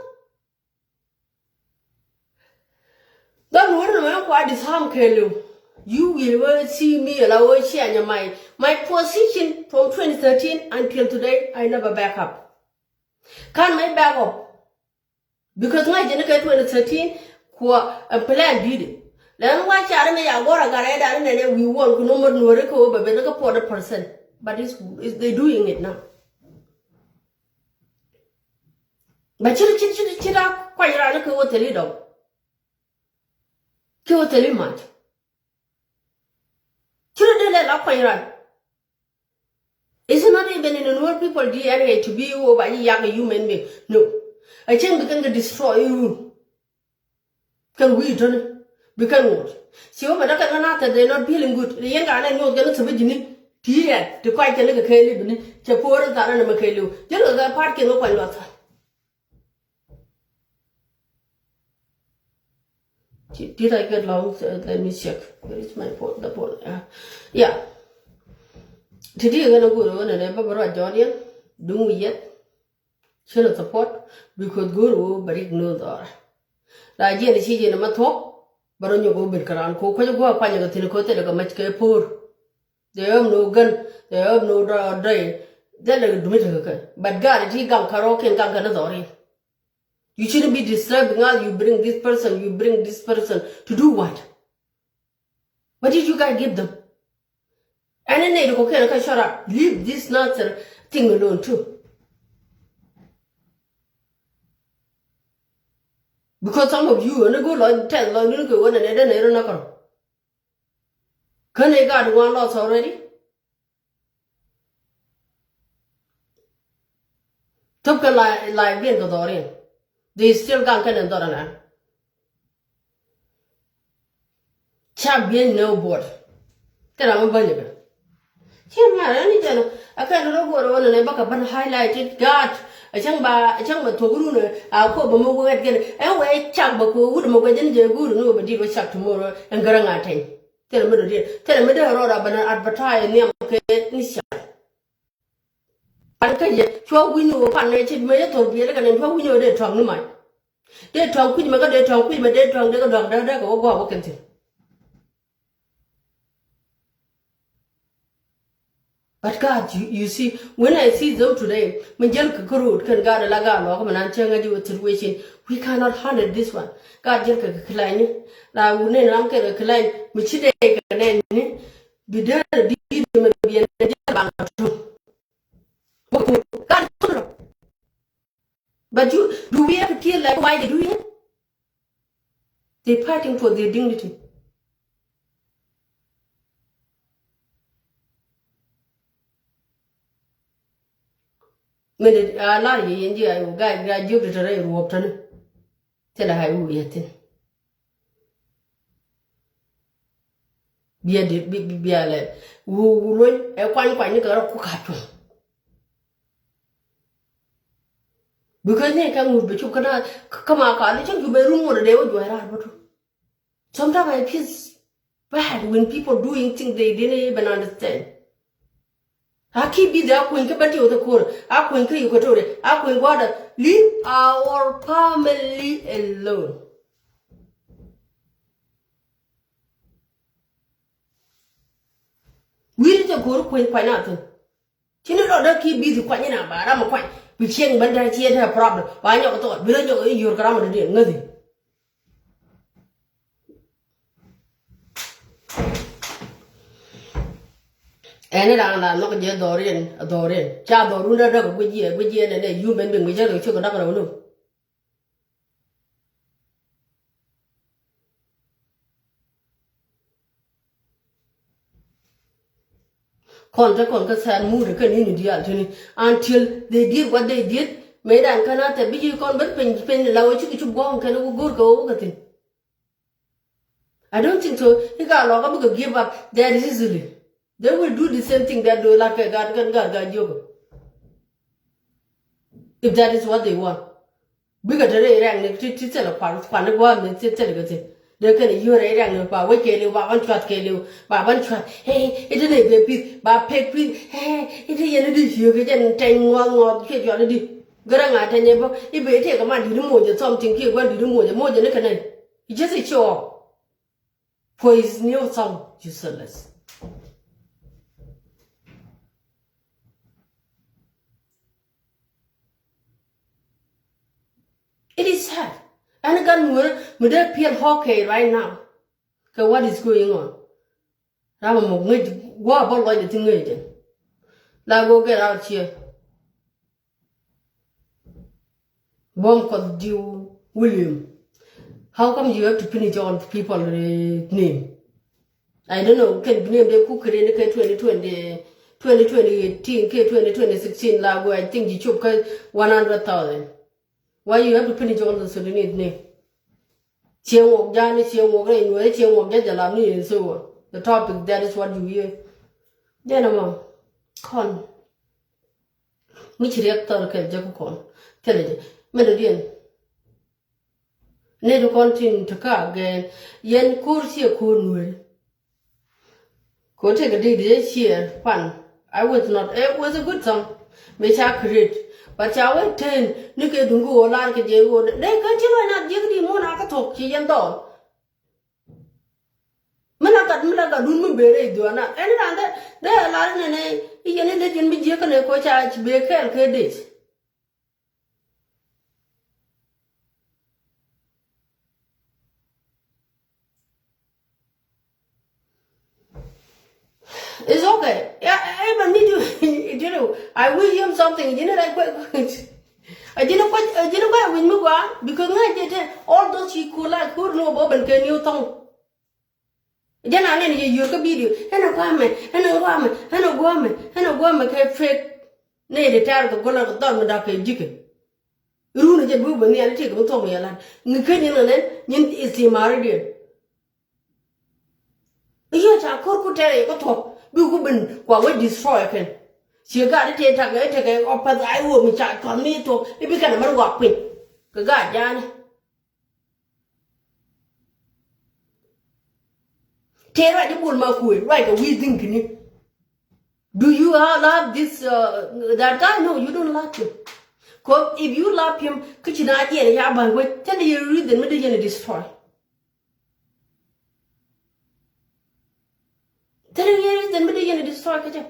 Dhɔl Nuɔ̱ri ni mɛ kua disarm kɛɛliw. You will well see me ala wä cia nyɛ my, my position from twenty thirteen until today, I never back up. Kan mɛ back up. Because ŋa̱c jɛn kɛ twenty thirteen kuɔ ɛ plan didi. Lɛn wa carɛ mɛ ya gɔr a garɛ dan nɛnɛ wi̱i̱ wɔn ku nomor Nuɔ̱ri kɛ wä bɛ ben kä forty percent. But it's, it's, they doing it now. But cir cir cir cir a kuany ran kɛ wä thil i̱ dɔŋ. Kɛ wä thil i̱ mac. Cir dee lɛ la kuany ran. It's not even in the Nuer people D N A to be who by yak a human being. No. A cieŋ bi kɛn kɛ destroy you. Kɛn wi̱i̱ töni bi kɛn ŋot. Ci wä mɛ dɔ̱kɛn kä nath that they not feeling good. Ni yɛn ka nɛ ŋot kɛn thäbä ji̱ni. Ti yɛn ti kɔc kɛn kɛ kɛɛliw bini cɛ po̱o̱r in tharä ni mɛ kɛɛliw. Jɛn kɛ kɛ pa̱a̱t kɛn wä kuany luath. Did, did I get long? Uh, let me check. Where is my phone? The phone. Uh, yeah. Ti ti ɣän a go̱o̱r ɣän ɛnɛ bä bä ruac jɔɔn yɛn duŋ wi̱i̱ yɛn. Cä lɛ support because go̱o̱r ɣöö bɛ rik no̱o̱ŋ dhɔra. La jiɛn ci jiɛn ma thuɔ̱k bɛ rɔ nyɔk ɣöö ben kä raan ko̱ kuec gua̱a̱ kuany kɛ thi̱n ko̱ thilɛ kɛ mac kɛ po̱o̱r. They have no gun, they have no dɔy. Thilɛ dumi tekɛ kɛ. But gaat ti gaŋ kä rɔɔkiɛn gaŋ kɛ ni dhɔriɛn. You shouldn't be disturbing us. You bring this person, you bring this person to do what? What did you guys give them? Ɛn ni nɛy ti kɔ̱kiɛn kä shut up. Leave this nonsense thing alone too. Because some of you, ɛn ni go̱o̱r lɔ tɛth lɔ ni kɛ wä nɛ nɛ dee nɛ rɔ nä kɔrɔ. Kä nɛ gaat wan lost already. Thop kɛ life, life diɛn kɛ dhɔriɛn. They still gaŋ kɛn in dhɔr anan. Ca biɛny nɛ wä buɔt. Thil ram mi bäny kɛ. Ciɛ ŋa̱r ɛn ni jɛn a kɛn rɔ guɔr wä nɛ nɛ bä kɛ bän highlighted gaat. A cäŋ ba, a cäŋ ba thuɔk run a kop bä mi wä ɣɛt kɛn. Ɛn wee cak bä kɛ wut mi guɛc ɛn jɛ guur ni wä bä dit wä cak tomorrow ɛn gärä ŋa̱ tɛny. Thilɛ mi dɔ̱diɛn, thilɛ mi dee rɔɔd a ben advertise nhiam kɛ ni cia. Pan kä yɛ cua wi̱ny ni wä pan nɛ ci mɛ yɛ thor biɛl kɛ nɛ cua wi̱ny ni wä dee tuak ni mac. Dee tɔ̱a̱ŋ kui̱c mɛ kä dee tɔ̱a̱ŋ kui̱c mɛ dee tɔ̱a̱ŋ dee kɛ duak dee dee kɛ wä gua̱a̱k wä kɛn thi̱n. But God, you, you see, when I see them today, mi jäl kɛ kä road kɛn God ala God lɔk mi nan cäŋ a ji̱ wä situation. We cannot handle this one. God jäl kɛ kɛ kilany ni la wun ni ram kɛ kɛ kilany mi ci dee kɛ nɛn ni bi dee di di mi bi ɛn jäl baŋ a tum. God, But you, do we have to feel like why they do it? They fighting for their dignity. Mɛn a lar yɛ yɛn ji̱ a yu guy guy jiök ti tɛrɛ ruɔp tɛni. Thilɛ a yu yɛ thin. Bia di bi bi bia lɛ wu wu luny ɛ kuany kuany ni kɛ rɔ ku ka tuɔ̱ŋ. Because ni kɛ ŋut bɛ cop kä na kä ma ka li cäŋ cu bɛ run ŋot dee wä juɔc raar bä tu. Sometimes I feel bad when people doing things they didn't even understand. A ki bi dee a kuny kä bä ti wä thɛ ko̱r a kuny kä Equatoria a kuny gua̱dä leave our family alone. Wi̱i̱ ti cɛ ko̱r kuny kuany na thun. Ci ni lɔt dee ki bithi kuany ni na ba ram kuany bi cieŋ ben dee ciɛ dee problem ba nyɔk thɔɔt bi rɛ nyɔk i̱ yur kɛ ram dee ŋäthi. Ɛn ni ram la nhɔk jɛ dhɔriɛn dhɔriɛn ca dhɔrun dee dee kɛ guic jiɛ guic jiɛ nɛ nɛ yum ben bi ŋuic jɛ rɛ cok kɛ dak rɛ wunu. Kɔn te kɔn kä sɛn mut kä ni ni diaal tini until they did what they did. Mëë dan kä na thɛ bi ci kɔn ben piny piny la wä cuk cuk guɔ̱ŋ kɛn wä go̱r kɛ wä wä kɛ thin. I don't think so. I̱ ka lɔkä bikɛ give up that easily. They will do the same thing that do lat kɛ gat kɛn gat gat jiök. If that is what they want. Bikɛ te rɛy rɛŋni ti ti thilɛ kuan kuan ni gua̱a̱th ni ti thilɛ kɛ ti. Dee kɛn i̱ yio̱o̱ rɛy rɛŋni ba wec kɛɛliw ba ban cuath kɛɛliw ba ban cuath. Hey, iti ni bɛ pith ba pek pith. Hey, iti yɛn idi ciökɛ jɛn tɛny ŋuɔth ŋuɔth kiɛ juɔl idi. Gärä ŋa tɛny ɛ bä i̱ bɛ iti kɛ man di̱t i̱ moc ɛ something kiɛ gua̱n di̱t i̱ moc ɛ moc ɛ ni kɛ nɛy. I̱ jeth i̱ ciɔɔk. For his new song, useless. It is sad. Ɛn gan muɔrä mi dee piɛl hɔkɛ right now. Kɛ what is going on? Ram a muk ŋäc guɔ a bä lɔc a thi ŋäc den. La go get out here. Buɔ̱m kɔth diw William. How come you have to finish all the people uh, name? I don't know. Kɛn bi name de kuk kɛ ni kɛ twenty twenty, twenty twenty eighteen kɛ twenty twenty sixteen la go I think you chop kɛ one hundred thousand. Why you have to finish all the Sudanese name? Cieŋ wok jani cieŋ wok rɛy nuɔri cieŋ wok jɛ jɛ lam ni yɛn so the topic that is what you hear. Jɛn ɛmɔ kɔn. Mi ci riɛk thɔr kɛl jɛ ku kɔn thilɛ jɛ mɛn dɔ̱diɛn. Nɛy ti kɔn tin ti kä agɛn yɛn ko̱r ciɛ ko̱r nueeri. Ko̱r tëk di di ciɛ pan. I was not, it was a good song. Mëë ca create but ca wee ten ni kɛ duŋ ki ɣöö lar kɛ jɛ ɣöö dee kä ci lɔc na jiäk di muɔ̱n a kä thok ci yɛn dhɔɔl. Mi la gat mi la gat dun mi bëë rɛy dhua̱a̱na ɛn raan dee dee a lar nɛnɛ i̱ yɛn in dee ji̱n mi jiäk kɛnɛ ko̱ ca ci bëë kɛɛl kɛ dec. It's okay. Yeah, even me too. You know, I wish him something. You know, like, I didn't quite, I didn't quite win me one because I did all those he could like who know Bob and can you tongue. Jɛn a nɛn yɛ yio̱o̱k kä video ɛn a guamɛ ɛn a guamɛ ɛn a guamɛ ɛn a guamɛ kɛ fake. Nɛ yɛ di tɛɛr kɛ go̱l a kɛ dhɔr mi dak kɛ jikɛ. Run a jɛ duuk bɛ nhial itek mi thuɔ̱k mi yɛ lat ŋi ken yɛn a nɛn nyin istimari diɛn. I̱ yio̱o̱k ca ko̱r ku tɛɛr yɛ kä thuɔ̱k bi ku ben kua wec destroy kɛn. Ciɛ gat itek tak itek ɛ ɔpɛth a iwuɔ mi ca cuath mi thuɔ̱k i̱ bi kɛn a mɛn wak piny kɛ gat jaani. Tëë ruac i̱ bol ma kuëë ruac kɛ wi̱i̱ dhi̱n ki̱ni. Do you love this uh, that guy? No, you don't like him. Cause if you love him, kä ci na jiɛn ya ba̱ny wec, thilɛ yɛ reason mi dee yɛn destroy. Thilɛ yɛ reason mi dee yɛn destroy kä jɛ.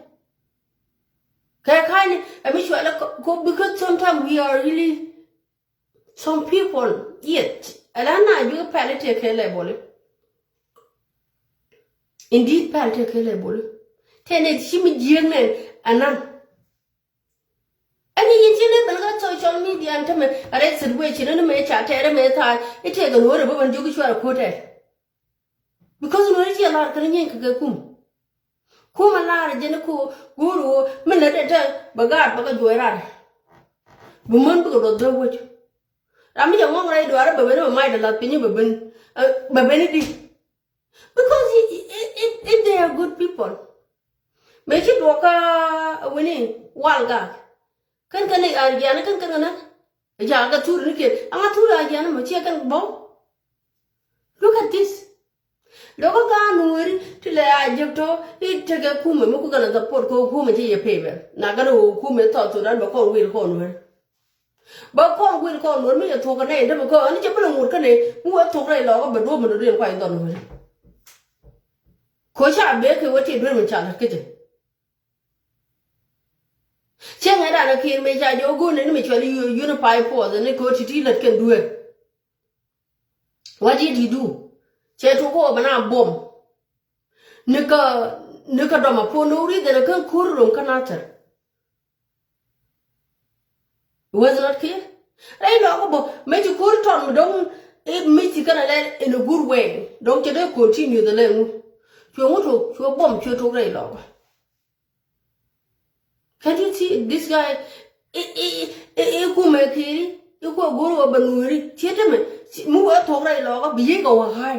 Kɛ ka̱ny ɛ mi cualɛ kɔ, because sometimes we are really, some people yet. Ala na juɛ pɛl tëë kɛ lɛ boli. Indeed, pɛl tëë kɛ lɛ boli. Tëë nɛ ci mi jiäk nɛ anan. Ɛn i̱ yɛn ci lɛ ben kä social media ɛn tämɛ a rɛy situation ɛn mɛ ca tɛɛrɛ mɛ tha̱a̱ i̱ tëëkɛ nuɔ̱ɔ̱rɛ bä ben jiök i̱ cuarɛ ko̱tɛ. Because nuɔ̱ɔ̱rɛ ci a lar kɛn nyieeny kɛ kɛ kum. Kum a lar jɛn i̱ ku guur ɣöö mi lät ɛ tɛ bɛ gaat bɛ kɛ juɔc rar. Bi män bikɛ duɔth bɛ wec. Ram mi jɛ ŋɔŋ rɛy duaarä bɛ ben bɛ mac dɛ lath piny bɛ ben, eh, bɛ ben i̱di. Because if, if, if, if they are good people. Mëë ci duɔkä wini wal gak. Kän kän i̱ ar jian kän kän kän. Ja ka thur ni kɛ. Aŋa thur a jian mɛ ciɛ kän bɔ. Look at this. Lokä ka nuɔri ti lɛ a jek tɔ i̱ tekɛ kumɛ mi ku kän a support kɛ kumɛ ci yɛ pay bɛ. Na kän wä kumɛ thɔ thur an bɛ kɔn wil kɔn nuɔri. Bä kɔn guil kɔn nuɔr mi yɛ thuɔk kɛ nɛy dämɛ kä ɣän cɛ bi lɛ ŋut kä nɛy mi wee thuɔk rɛy lɔɔkä bɛ duɔ̱ɔ̱p mi dɔ̱diɛn kuay dhɔn nuɔri. Ko̱ ca bee kɛ wee ti duer mi ca lät kä jɛ. Cɛ ŋɛn danɛ kiɛn mëë ca jɛ wä go̱o̱n ni mi cuali unified force ni ko̱ ti ti lät kɛn duer. What did he do? Cɛ tok kɛ wä bɛ na buɔm. Ni kä, ni kä dɔm a puɔn ni wä ri dhɛn a kän ko̱r rom kä nathɛr. It was not clear. Rɛy lɔɔk bä mëë ci ko̱r tɔn mi dɔ̱ŋ i̱ mi ci kɛn a lɛl in a good way. Dɔ̱ŋ cɛ dee continue the lɛŋu. Cuɛ ŋut tok cuɛ buɔm cuɛ tok rɛy lɔɔk. Can you see this guy? I, i, i, i kumɛ kiri i kuɛ go̱r wä bɛ nuɔri ciɛ tämɛ mi wä thok rɛy lɔɔk bi yi̱k a wä hai.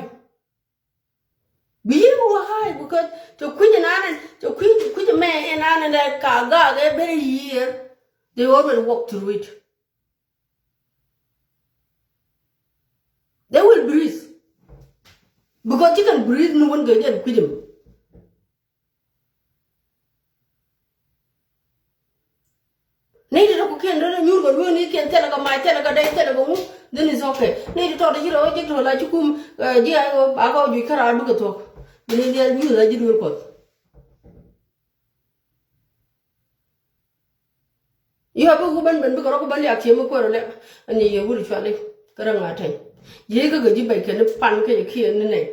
Bi yi̱k a wä hai because cɛ kui̱c in anɛ cɛ kui̱c kui̱c mɛ in anɛ dɛ ka gaak ɛ bɛ yiër. They already walk through it. They will breathe. Because you can breathe ni wän kɛ jɛn kui̱c mɛ. Nɛy ti tɔ̱ kɔ̱kiɛn dee nyuur kɛ lueeni kiɛn thilɛ kɛ mac thilɛ kɛ dɛy thilɛ kɛ ŋu. Then it's okay. Nɛy ti tɔ̱ ti ci rɔ wä jek tɔ̱ la ci kum, eh, ji̱ a kɔ a kɔ juc käraar bikɛ thuɔ̱k. Bi ni liɛl nyuur la ji̱ duel kuɔth. Yɔ bi ku ben ben bikɛ rɔ ku ben liak cië mi kuɛɛr rɔ lɛ. Ani yɛ wur cuali kä rɛ ŋa̱ tɛny. Yee kä kɛ ji̱ bɛc kɛn pan kɛ kiɛ ni nɛy.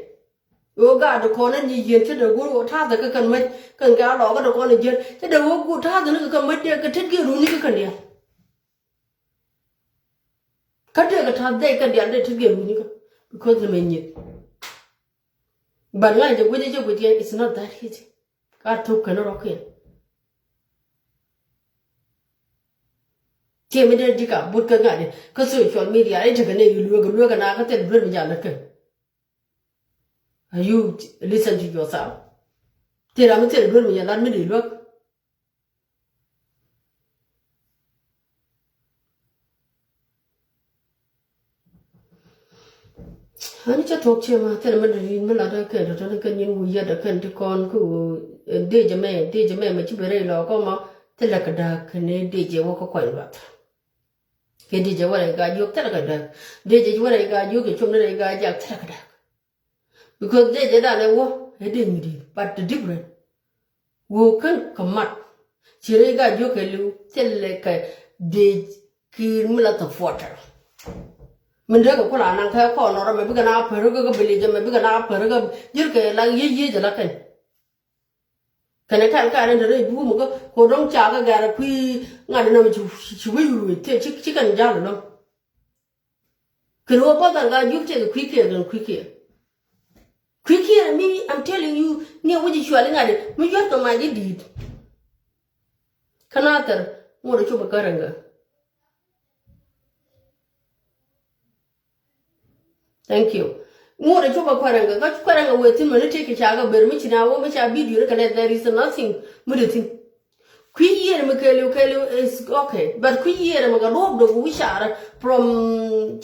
Ɣöö gaat dee kɔn ni yieen cä dee go̱o̱r ɣöö ta̱a̱thɛ kä kɛn mäc kɛn kɛ a lɔɔkä dee kɔn ni jieen cä dee ɣöö go̱o̱r ta̱a̱thɛ ni kɛ kɛn mäc dee kɛ tet kiɛ ruuni kä kɛn diaal. Kä dee kɛ ta̱a̱th dee kɛn diaal dee tet kiɛ ruuni kä because ni mɛ nyieth. But ŋa̱c jɛ guic jɛ guic yɛ it's not that easy. Ka thok kɛn rɔ̱kiɛn. Tiɛ mi dee dika but kä ŋa̱c kä social media i̱ tekɛ nɛy lueek lueek na kä thil duer mi jal lät kɛn. Are you listen to yourself? Thil ram mi thil duer mi jal lat mi dee lueek. Ani cä tuɔk ciɛ ma thilɛ mi dee mi lat kɛn tɔ̱tɔ̱ ni kɛn nyin wi̱i̱ yat kɛn ti kɔn ku dee jɛ mɛ dee jɛ mɛ mɛ ci bɛ rɛy lɔ kɔ ma thilɛ kɛ da̱a̱k kɛn dee jɛ wä kä kuany luath. Kɛ dee jɛ wä rɛy gaa jiök thilɛ kɛ da̱a̱k dee jɛ wä rɛy gaa jiök kɛ cum ni rɛy gaa jak thilɛ kɛ da̱a̱k. Because dee jɛ danɛ wä ɛ dee mi di̱i̱t but the different. Wä kän kɛ mat ci rɛy gaa jiök kɛ liw thilɛ kɛ dee ki̱i̱r mi la thɛ puɔtɛ. Min dee kɛ kula naŋ kɛ kɔn nɔrɔ mɛ bikɛ na pär kä kä bili jɛ mɛ bikɛ na pär kä ji̱r kɛ la yiec yiec jɛ la kɛn. Kɛnɛ kɛn kɛn in te rɛy buk mi kä ko dɔ̱ŋ ca kä gɛr kui̱ ŋa̱t in nɔmɔ ci wi̱i̱ wi̱i̱ ci kɛn ja̱l in nɔm. Kɛn wä both an ka juk tëëkɛ kui̱ kiɛ kɛn kui̱ kiɛ. Kui̱ kiɛ mi I'm telling you ni a wi̱c i̱ cuali ŋa̱t in mi yuɔ̱t kɛ mac i̱ di̱i̱t. Kä na thɛr ŋot a cop a kärɛŋkä. Thank you. Ŋot a cop a kuɛrɛŋkä kä kuɛrɛŋkä wee thi̱n mäni tëë kɛ ca kɛ ber mi ci na wä mi ca video ni kɛ lɛ there is nothing mi dee thi̱n. Kui̱ yiëër mi kɛɛliw kɛɛliw is okay but kui̱ yiëër mi kɛ duɔ̱ɔ̱p dee wi̱i̱ carɛ from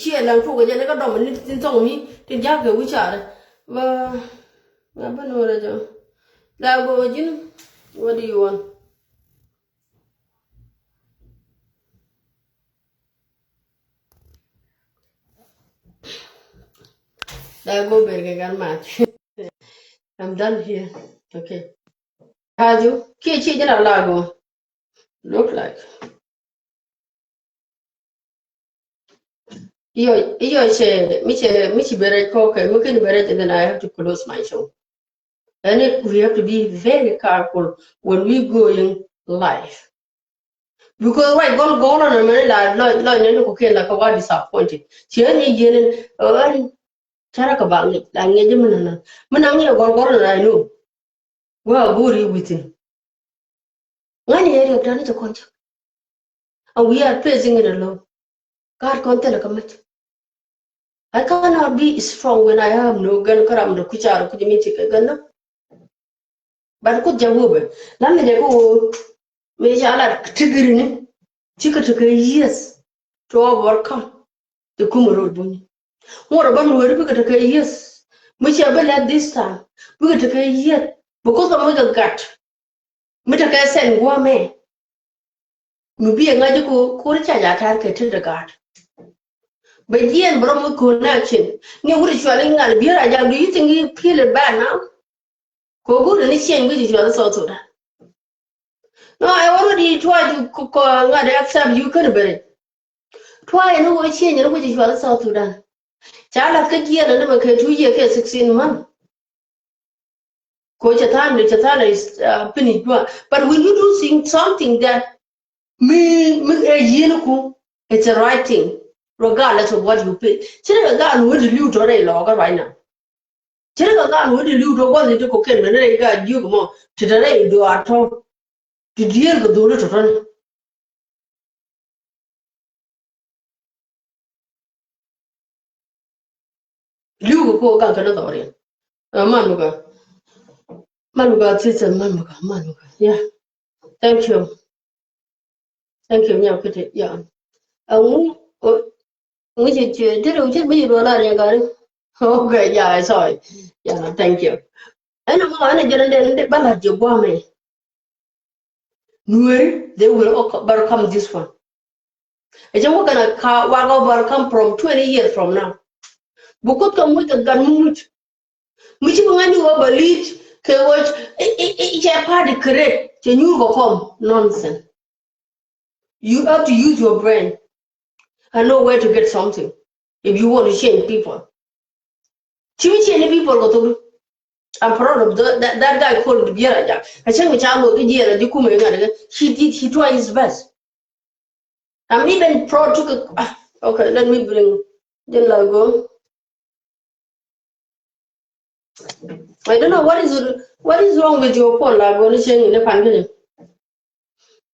ciɛ laŋ tuɔk kɛ jɛ ni kä dɔm ni thi̱n thɔŋ mi tin ja̱a̱k kɛ wi̱i̱ carɛ. Ba ba ben wä rɛ jɛ la go̱o̱ ji̱n. What do you want? Ɛ, go ber kɛ gan mat. I'm done here. Okay. Haju kiɛ ci jɛ la lago. Look like. Iyo, iyo cɛ, mi cɛ, mi ci berɛ kɔkɛ, mi kin berɛ, and then I have to close my show. And it, we have to be very careful when we going live. Because right, gɔl gɔl na mɛ la lɔ lɔ ne ko ken la ka wa disappointed. Cɛ ni yene, ɛ, cara ka ba ngi la ngi je mina na. Mina ngi gɔl gɔl na, I know. Wa guri within. Ŋa̱ni yɛ riɛk dan i̱ cɛ kɔn cä. And we are facing it alone. Gaat kɔn thilɛ kä mäc. I cannot be strong when I have no gun, kä ram dɔ kui̱ car kui̱ mi ti kɛ gun nɔ. But Kuoth Jawäbɛ, lam mi jɛ kä ɣöö mi ca lat tigirini, cikɛ tekɛ years to overcome. Ti kumɛ ro̱l buny. Ŋuɔ̱t ɛ bä Nuääri bikɛ tekɛ years. Mi cɛ bi lɛth this time, bikɛ tekɛ years. Because of mi kɛ gat. Mi tekɛ sɛn gua̱a̱mɛ. Mi bi ɛ ŋa̱c i̱ ko̱r, ko̱r ca ja̱ ta̱a̱r kɛ tet ɛ gaat. Bɛ jiɛn bɛ rɔ mi connection. Ni wut i̱ cual i̱ ŋa̱l bier a ja̱, do you think he feel it bad now? Ko̱ go̱o̱r ni change wi̱c i̱ cual i̱ South Sudan. No, I already try to, ko, ko, ŋa̱t accept you kän beri. Try ni wä change ni wi̱c i̱ cual i̱ South Sudan. Ca la̱th kä jiɛn ni mɛ kɛ two year kɛ sixteen month. Ko cɛ tha̱a̱ŋ ni cɛ tha̱a̱ŋ is, uh, finish dua. But when you do thing, something that mi, mi ɛ yieen ku, it's a right thing, regardless of what you pay. Ci ri kɛ gaat wä di li̱w tɔ rɛy lɔɔkä right now. Ci ri kɛ gaat wä di li̱w tɔ gua̱th ni ti koken mɛ ni rɛy gaat jiök mɔ ti te rɛy duaar tɔ. Ti dieel kɛ dholi tɔ̱tɔ̱ni. Li̱w kɛ ko̱ gaŋ kɛn dhɔriɛn. Ɛ, man mi gɔaa. Man mi gɔaa, sister, man mi gɔaa, man mi gɔaa. Yeah. Thank you. Thank you, nyam kiti, yeah. Ɛ, ŋu, ŋu ci, ci, ti ri ci mi ci duɔl a riɛn gari. Okay, yeah, I saw it. Yeah, thank you. Ɛn a mɔ ɛn a jɛn dɛn dɛ ba la jɛ guamɛ. Nueri, they will overcome this one. Ɛ jɛ wä kɛn a ka wa overcome from twenty years from now. Because kɛ muc kɛ gat muc. Mi ci bi ŋa̱c ni wä ba li̱i̱t kɛ wä, i, i, i, cɛ party kɛ rɛt cɛ nyuur kɛ kɔm. Nonsense. You have to use your brain and know where to get something if you want to change people. Ci mi change people kɛ thok. I'm proud of the, that, that guy called Biera Jack. A cäŋ mi ca lo̱k i̱ jiɛɛr a ji̱ kumɛ ŋa̱t kɛ. He did, he tried his best. I'm even proud to, ah, okay, let me bring, then I'll go. I don't know what is, what is wrong with your phone, la goni cheng in a pan kene.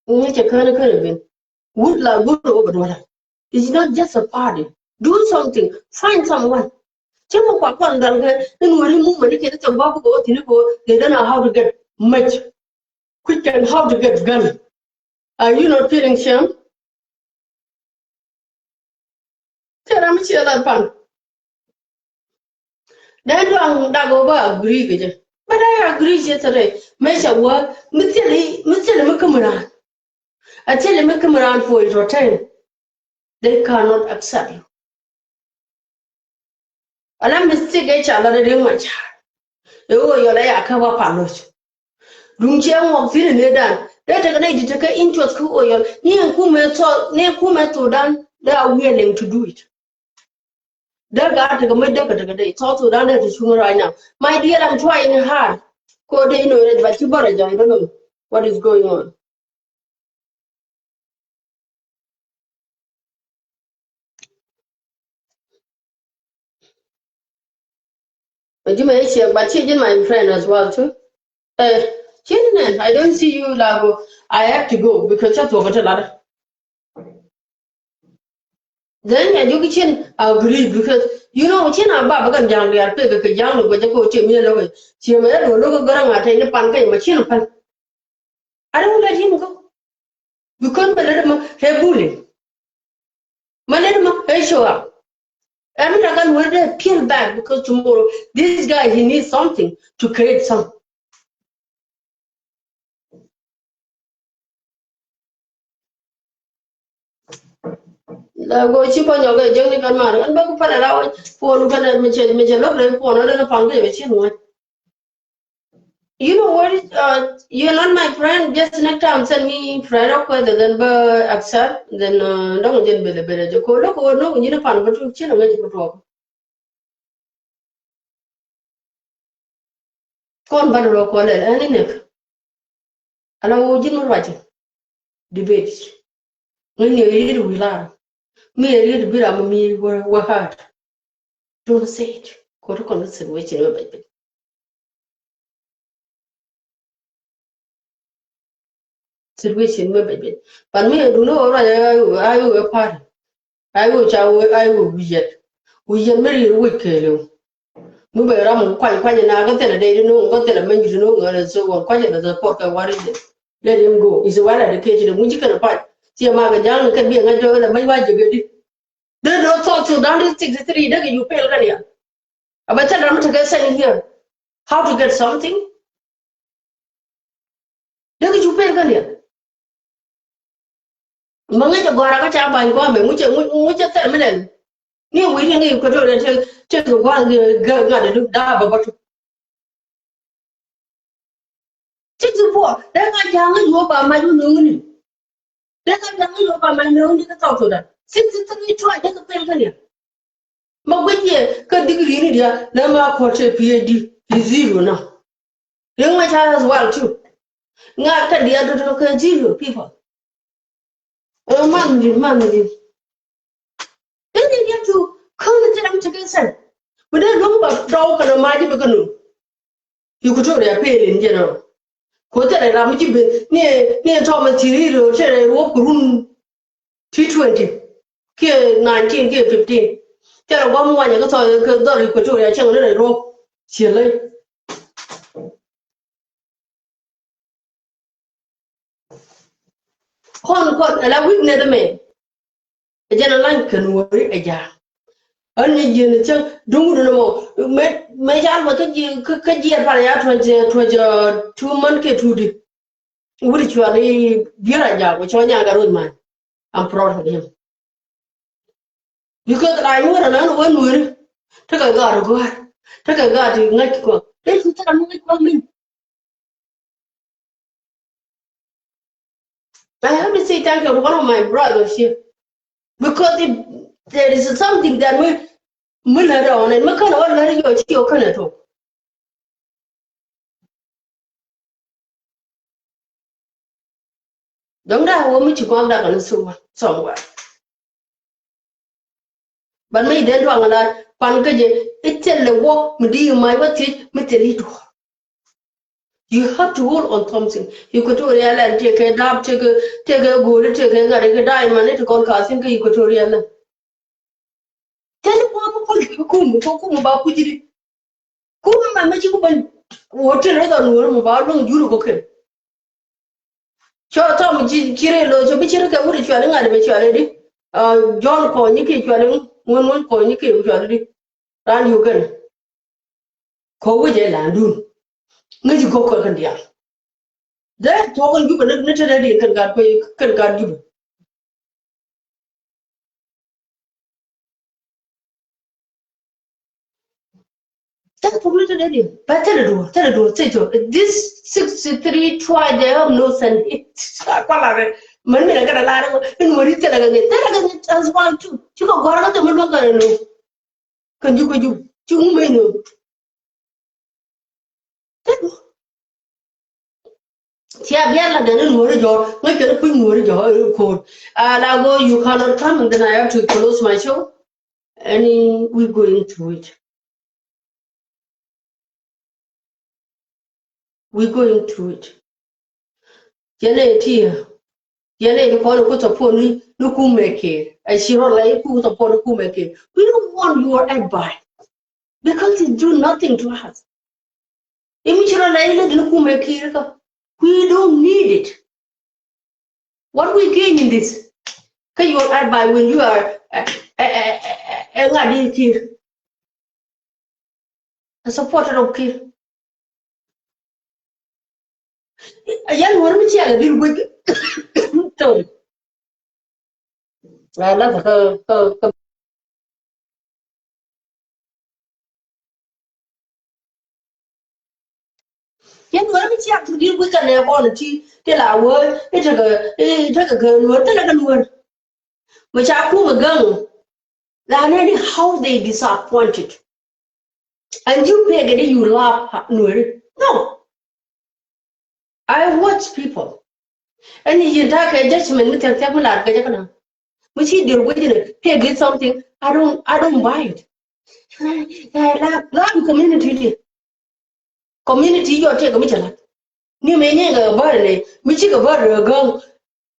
Ni cɛ kene kene bin. Wut la gur over dwala. It's not just a party. Do something. Find someone. Cɛ mo kwa kɔn dal kɛ in wari mu mani kɛ tɛ gwa ko tini ko, they don't know how to get much. Quick and how to get gun. Are you not feeling shame? Tɛ ram mi ciɛ la pan. Dee duaŋ dak wä ba agree kɛ jɛ. But I agree jɛ tɛ rɛ. Mɛ cɛ wä mi thil, mi thil mi kä mi raan. A thil mi kä mi raan for it or ten. They cannot accept you. Ala mistake ɛ ca la rɛ riŋ ma ca. Ɛ wä yɔl ɛ ya kä wa pa loc. Duŋ ciɛ ŋuɔk thi̱n in ëëdan. Dee tekɛ nɛy ti tekɛ interest kä Oyɔl. Ni ɛn kumɛ thɔ, ni ɛn kumɛ Thudan, they are willing to do it. Dee gaa tekɛ mec dee kɛ tekɛ dee. South Sudan dee te cuŋ right now. My dear, I'm trying hard. Ko dee inɔ red, but ci bɔrɛ jɔ, I don't know what is going on. Jimɛ i̱ ciɛ, but ci ji̱n my friend as well too. Eh, ci ji̱n nɛ, I don't see you la go. I have to go because ca thuɔk kä te lat. Then ya juk cin agree because, you know, cin a bap kan ja̱a̱ŋ diaal pek kɛ ja̱a̱ŋ ni guɛcä ko cin mi lo̱k. Cin mi lo̱k lo̱k garaŋ a tɛy ni pan kɛ ma cin pan. I don't let him go. Because ma lät ma hɛ bully. Ma lät ma hɛ show up. Ɛn mi takan wä dee peel back because tomorrow this guy he needs something to create some. La Ɛ, go ci bä nyɔk ɛ jek ni kɛn mar. Ɛn bä ku pal ɛ la wä puɔn kɛn ɛ mi cɛ, mi cɛ lo̱k rɛy puɔn ɛ lɛn ɛ paŋ kɛ bɛ cin ŋuɛn. You know what? Uh, you're not my friend. Just next time send me friend request and then bä accept. Then, uh, dɔŋ jin bele bele jɛ ko lo̱k ko no̱k jin pan bä tu cin ŋuɛn jɛ ko tuɔk. Kɔn ban rɔ kɔn lɛl ɛn inek. Ala wä ji̱n mi ruacä. Debate. Ŋäc ni riet wi̱i̱ lar. Mi riet bi ram mi wä, wä hard. Don't say it. Kɔn kɔn situation mi bɛc bɛc. Situation mi bɛc bɛc. Pan mi duni wä ruacä ayo wä party. Ayo ca wä ayo wä wi̱i̱ yɛt. Wi̱i̱ yɛt mi riet wä kɛɛliw. Mi bɛ ram mi kuany kuany na kä thilɛ dee di no̱o̱ŋ kä thilɛ meny di no̱o̱ŋ ɛ so wä kuany ɛ support kɛ wari di. Let him go. Is well educated. Ŋuci kɛn pac. Ci ma kɛ ja̱a̱ŋ kɛ bi ŋa̱c dɔɔk lɛ meny wa jɛ kɛ di. Dee dɔ̱ South Sudan di sixty three dee kɛ you fail kɛn ya. A bɛ thil ram mi tekɛ send here. How to get something? Dee kɛ you fail kɛn ya. Ma ŋäcɛ gɔ̱a̱ra kä ca ba̱ny gua̱a̱mɛ ŋucɛ ŋucɛ thɛr mi lɛl. Ni wi̱i̱ ni ŋäc Equatoria tëë tëë kɛ gua̱a̱th ŋa̱t ɛ duk da̱a̱ bä bä tuk. Sixty four dee ŋa̱c ja̱a̱ŋ ŋäc yuɔ̱p ba mac wä nööŋni. Dee ŋa̱c ja̱a̱ŋ ŋäc yuɔ̱p ba mac nööŋni kä South Sudan. Sixty three tribe dee kɛ pel kä niɛ. Ma guic yɛ kä degree ni diaal lɛ ma kɔr cɛ P H D is zero now. Riek Machar as well too. Ŋa kä diaal tɔ̱tɔ̱ kɛ zero people. Ɛ man ni man ni. Dee ni diaal tu kän ni ti ram ti kɛ sɛn. Bi dee luŋ ba dɔw kɛ lɛ ma ji̱ bi kɛ nu. Equatoria pel in general. Ko thilɛ ram mi ci ben ni ni tɔmɛ thiri ro thilɛ ruɔk run T twenty kiɛ nineteen kiɛ fifteen. Thilɛ guam wanyɛ kä thɔy kä dhɔr Equatoria cɛŋ ni rɛ ruɔk. Ciɛ ley. Kɔn kɔn ala weakness mɛ. Ɛ jɛn a lany kɛ nuɔri ɛ ja̱a̱. Ɣän ni jiɛn cä duŋ wut ni mɔ mɛ mɛ cal mɛ kä jiɛ kä jiɛ pal ya tuɔc tuɔc two month kɛ two di. Wut cuali bier a ja̱a̱ kɛ cɔ nyaga roc man. I'm proud of him. Because la nyuɔr a nan wä nuɔri. Tekɛ gaat gɔ̱a̱r tekɛ gaat ti ŋäc kɔ. Dee cu thara mi ŋäc kɔ min. I have to say thank you to one of my brothers here. Because if there is something that we mi lät ɔ nɛn mi känɛ wä lät yɔ ci yɔ känɛ tok. Dɔ̱ŋ daa wä mi ci kɔn dak ni somewhere. But mi den duaŋ la kuan kä jɛ i̱ thil lɛ wä mi di ma wä thiec mi thil i̱ duɔ̱ɔ̱r. You have to hold on something. Equatoria land tekɛ dap tekɛ tekɛ gold tekɛ ŋa̱t tekɛ diamond ti kɔn ka thin kä Equatoria land. Tɛn kuam kul kum kɔ kum ba kuc di. Kum ma mi ci ku ben. Wä ti rɛ dhɔn wä mu ba luŋ jur kɔ kɛ. Cɔ tɔm ci ci rɛ lo cɔ bi ci rɛ kɛ wut cuali ŋa̱t bɛ cuali di. John kɔny ki cuali ŋun ŋun kɔny ki cuali di. Ran Uganda. Kɔ wi̱cɛ landun. Ŋäci gɔk kɛ kɛn diaal. Dee tuɔk kɛn Jubɛ ni ni te dee di kɛn gat kuec kɛn gat Jubɛ. Tɛn puk ni te dee di ba tɛn duɔr tɛn duɔr tɛn duɔr. This sixty three tribe they have no sense. Kuala rɛ mɛn mi na kɛn a lar in wari tɛn a kɛn tɛn a kɛn as one too. Ci kɔ gɔr kɛ tɛn mi luɔk kɛn a lo. Kɛn Jubɛ Jubɛ ci ŋu mɛ ni. Cia biɛl la dɛn in ŋuɔri jɔr ŋäc kɛn kui̱ ŋuɔri jɔr ko̱r. Ala go you cannot come and then I have to close my show. And we going through it. We going through it. Yɛn ɛ ti yɛn ɛ ti kɔn ku support ni ni kumɛ kɛ ɛ ci rɔ la ku support ni kumɛ kɛ. We don't want your advice because it do nothing to us. Imi ci rɔ la ilɛ ni kumɛ kɛ ka we don't need it. What we gain in this? Ka your advice when you are ɛ ɛ ɛ ŋa di kir. A supporter of kir. A yan wor mi ci a la bil gwek. Sorry. Ɛ la kä kä kä. Yɛn wä mi ciak ti di wi̱i̱ kɛ nɛ kɔn ti ti la wä i̱ tekɛ i̱ tekɛ kɛ nuɔr thilɛ kɛ nuɔr. Mi ca kumɛ gäŋ. La nɛ ni how they disappointed. And you peg it, you laugh nuɔri. No. I watch people. Ɛn yin ta̱a̱ kɛ judgment mi thia̱k thia̱k mi la̱r kɛ jɛ kɛ na. Mi ci dier wec ni peg it something. I don't, I don't buy it. Ɛ la la community di. Community yɔ tëëk mi cɛ la̱t. Ni mëë nyɛ kɛ bär ni mi cikɛ bär rɛ gäŋ.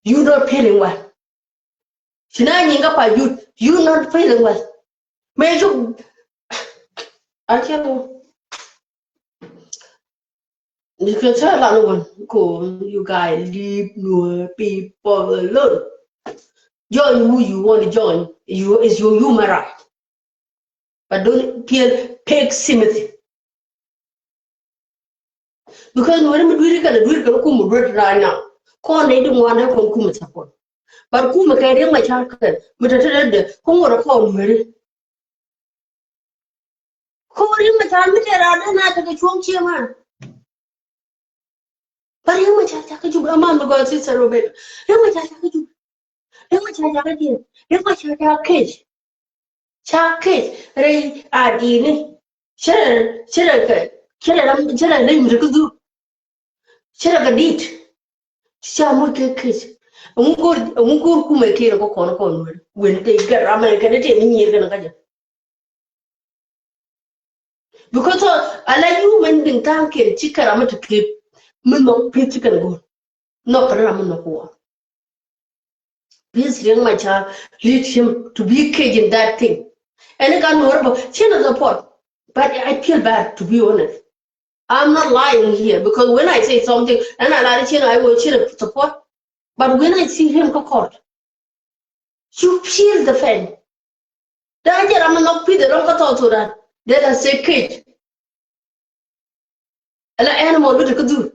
You not feeling well. Ci na nyin kä pa youth, you not feeling well. Mëë cu a cɛ lo. Ni kɛ cɛ la ni wan ko you guys leave Nuer people alone. Join who you want to join. You is your human right. But don't feel pek sympathy. Because nuɔri mi duiri kɛn duiri kɛn kum mi duiri right now. Kɔn nɛ di ŋuan dɛ kɔn kum mi support. But kum mi kɛ Riek Machar kɛn mi tɛ tɛ dɛ kɔn ŋuɔrɛ kɔn nuɔri. Kɔn Riek Machar mi tɛ ra dɛ na tɛ kɛ cuɔŋ cie man. But Riek Machar ca kä jup, aman mi gɔl sister Rebecca. Riek Machar ca kä jup. Riek Machar ca kä diɛn. Riek Machar ca kec. Ca kec rɛy a dini. Cɛ rɛ, cɛ rɛ kɛ, cɛ rɛ ram, cɛ rɛ leny mi ri kä dhur. Cɛ rɛ kɛ dit. Ca muc kɛ kec. Ŋu go̱r, ŋu go̱r kumɛ kɛ rɛ kɔ kɔn kɔn wɛr. Wen kɛ gɛ ram kɛ ni tɛ mi nyier kɛ ni kä jɛ. Because a la human being tha̱a̱ŋ kiɛn ci kɛ ram mi ti kɛ mi nhɔk pi̱th ci kɛn go̱o̱r. Nhɔk kɛn ram mi nhɔk wɔ. Please Riek Machar lead him to be caged in that thing. Ɛn i̱ ka nuɔr bä cien a support. But I feel bad, to be honest. I'm not lying here because when I say something ɛn a la cien a wä cien a support. But when I see him kä court, you feel the pain. Dee jɛ ram mi nhɔk pi̱th ɛ rɔm kä South Sudan. Dee la say cage. Ala animal bi te kä dhur.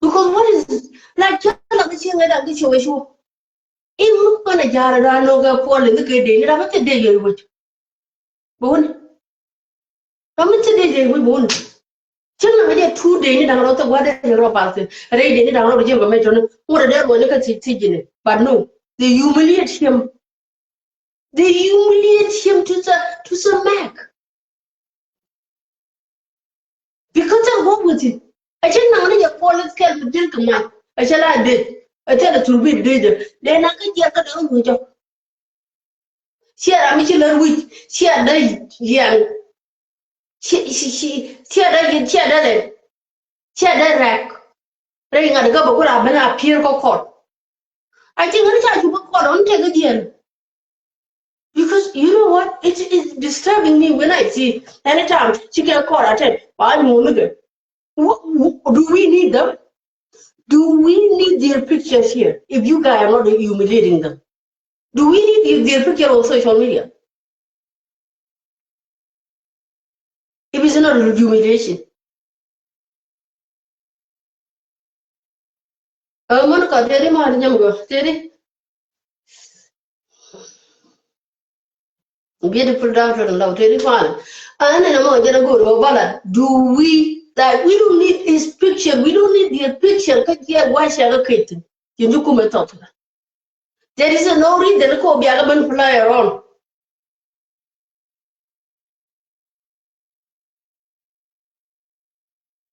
Because what is, like, cä la kä cieŋ ɛ da̱ŋ kä ciɛ wec wä. In mi kɔn a ja̱a̱r ɛ da̱ŋ nɔ kɛ puɔl in kɛ dee ni ram mi thil dee yɛ wec. Bä wun. Ram mi thil dee yɛ wec bä wun. Cä na jɛ two day ni da̱ŋ rɔ thok gua̱dɛ ni rɔ pal thin. Rɛy day ni da̱ŋ rɔ bi jɛ bä mɛ tɔni. Ŋut a dee ruɔni kä thiec thiec jini. But no, they humiliate him. They humiliate him to the, to the max. Because I'm going with it. A cɛ naŋ ni jɛ police kɛl mi dil kɛ mac. A cɛ la dec. A cɛ la thur bi dec jɛ. Dee na kä jiɛk kä dee wä jɔk. Ciɛ ram mi ci lär wi̱c, ciɛ dee yiɛn. Ciɛ, ciɛ, ciɛ, ciɛ dee yiɛn, ciɛ dee lɛn. Ciɛ dee rɛk. Rɛy ŋa̱t gä bä ku ram ben a pier kä court. I think ɣän ca cu bä court ɣän tëk kä jiɛn. Because you know what? It is disturbing me when I see anytime ci kɛ court attend. Ba nyuur ni kɛ. Wha-, wha-, do we need them? Do we need their pictures here if you guys are not humiliating them? Do we need their picture on social media? If it's not humiliation. Ɛ män kɔ tëëri mal nyam gɔ tëëri. Beautiful daughter in law tëëri mal. Ɛn ɛn ɛmɔ jɛn a go̱o̱r ɣöö bala. Do we, like, we don't need his picture. We don't need their picture. Kä jiɛ wa̱a̱ cɛ kä kec thi̱n. Ji̱n ji̱ kumɛ thɔk thi̱n. There is no reason ko bia kä ben play around.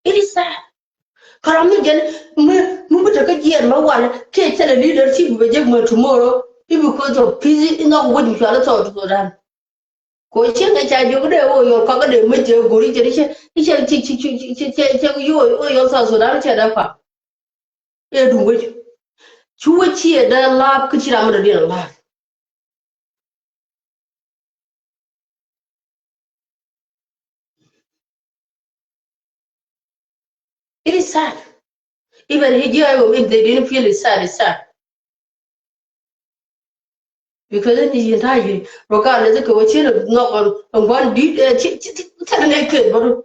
It is sad. Kä ram mi jɛn mi, mi bi te kä jiɛn ma wan kiɛ cɛ lɛ leadership bɛ jek ma tomorrow. I̱ because of peace i̱ nhɔk wec mi cual i̱ thɔɔk ti Sudan. Ko cieŋ ɛ ca jiök dee wä yɔl kɔk dee mec cɛ go̱ri cɛ cɛ cɛ cɛ cɛ cɛ cɛ yɔ wä yɔl South Sudan cɛ dee kɔak. Ɛ duŋ wec. Cu wec ciɛ dee laap kä ci ram mi dɔ̱diɛn laap. It is sad. Even he, if they didn't feel it's sad, it's sad. Because in the entire regardless kɛ wä cien nhɔk ŋuan di̱t ɛ ci ci ci ci ŋäc kɛ bä ru.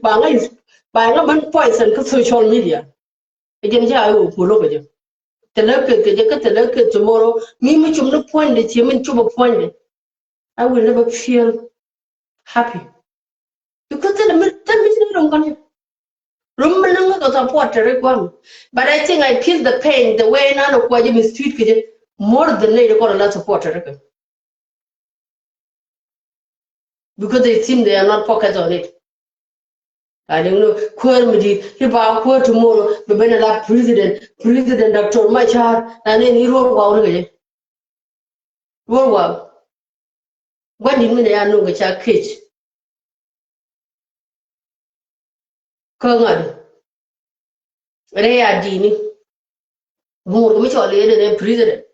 Ba ŋa̱c ba ŋa̱c män poison kä social media. Ɛ jɛn ca iwä puɔl wä kɛ jɛ. Thilɛ kɛ kɛ jɛ kä thilɛ kɛ tomorrow. Mi mi cum ni puɔ̱nydɛ ci min cupɛ puɔ̱nydɛ. I will never feel happy. Because thilɛ mi thilɛ mi ci ni rom kɔn jɛ. Rom mi ni ŋäk kɛ support tɛ ri kuam. But I think I feel the pain the way nan kuɔ jɛ mistreat kɛ jɛ more than ni kɔn la support tɛ ri kɛ. Because they think they are not focused on it. I don't know. Kuäär mi di i̱ ba kuäär tomorrow bɛ ben a la president, president Doctor Machar, and then i̱ ruɔr waw ni kɛ jɛ. Ruɔr waw. Gua̱n dit mi nɛ ya no̱o̱ŋ kɛ ca kec. Kä ŋa̱t rɛy a di̱i̱ni. Buŋ wut kɛ mi cɔl i̱ ɛn ɛn president.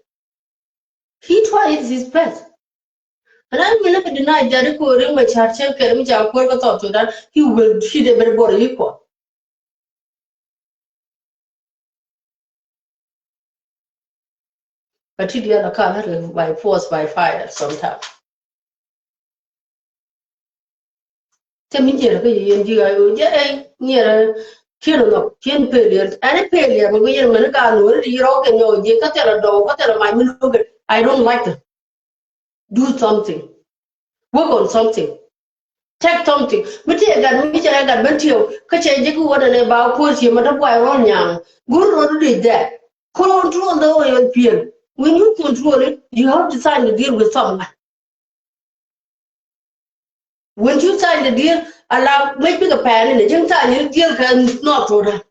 He tried his best. And I will never deny that i̱ ko̱r i̱ ma ca̱r cɛn kɛr mi ca kuäär kä South Sudan, he will treat everybody equal. But ti diaal a kal by force, by fire sometimes. Te mi jiɛl kä yɛn ji̱ a yo̱ jɛ ɛ nyɛrɛ kiɛn nɔ kiɛn failure. Ɛn ɛ failure mi yɛn mɛn ka nuɔri ti yɛrɛ kɛ nyɔ jɛ kä thilɛ dɔw kä thilɛ mac mi lo̱kɛ. I don't like it. Do something. Work on something. Take something. Mi ti ɛ gat mi cɛ ɛ gat ben tiɛw kä cɛ jɛ ki wä nɛ ba kuɔth yɛ ma dɔ buay rɔl nyaŋ. Gur rɔl di dɛ. Control the oil piɛl. When you control it, you have to sign the deal with someone. When you sign the deal, a la mec bikɛ pɛɛn inɛ ji̱n sign ni deal kɛ nɔt tɔ̱ da̱.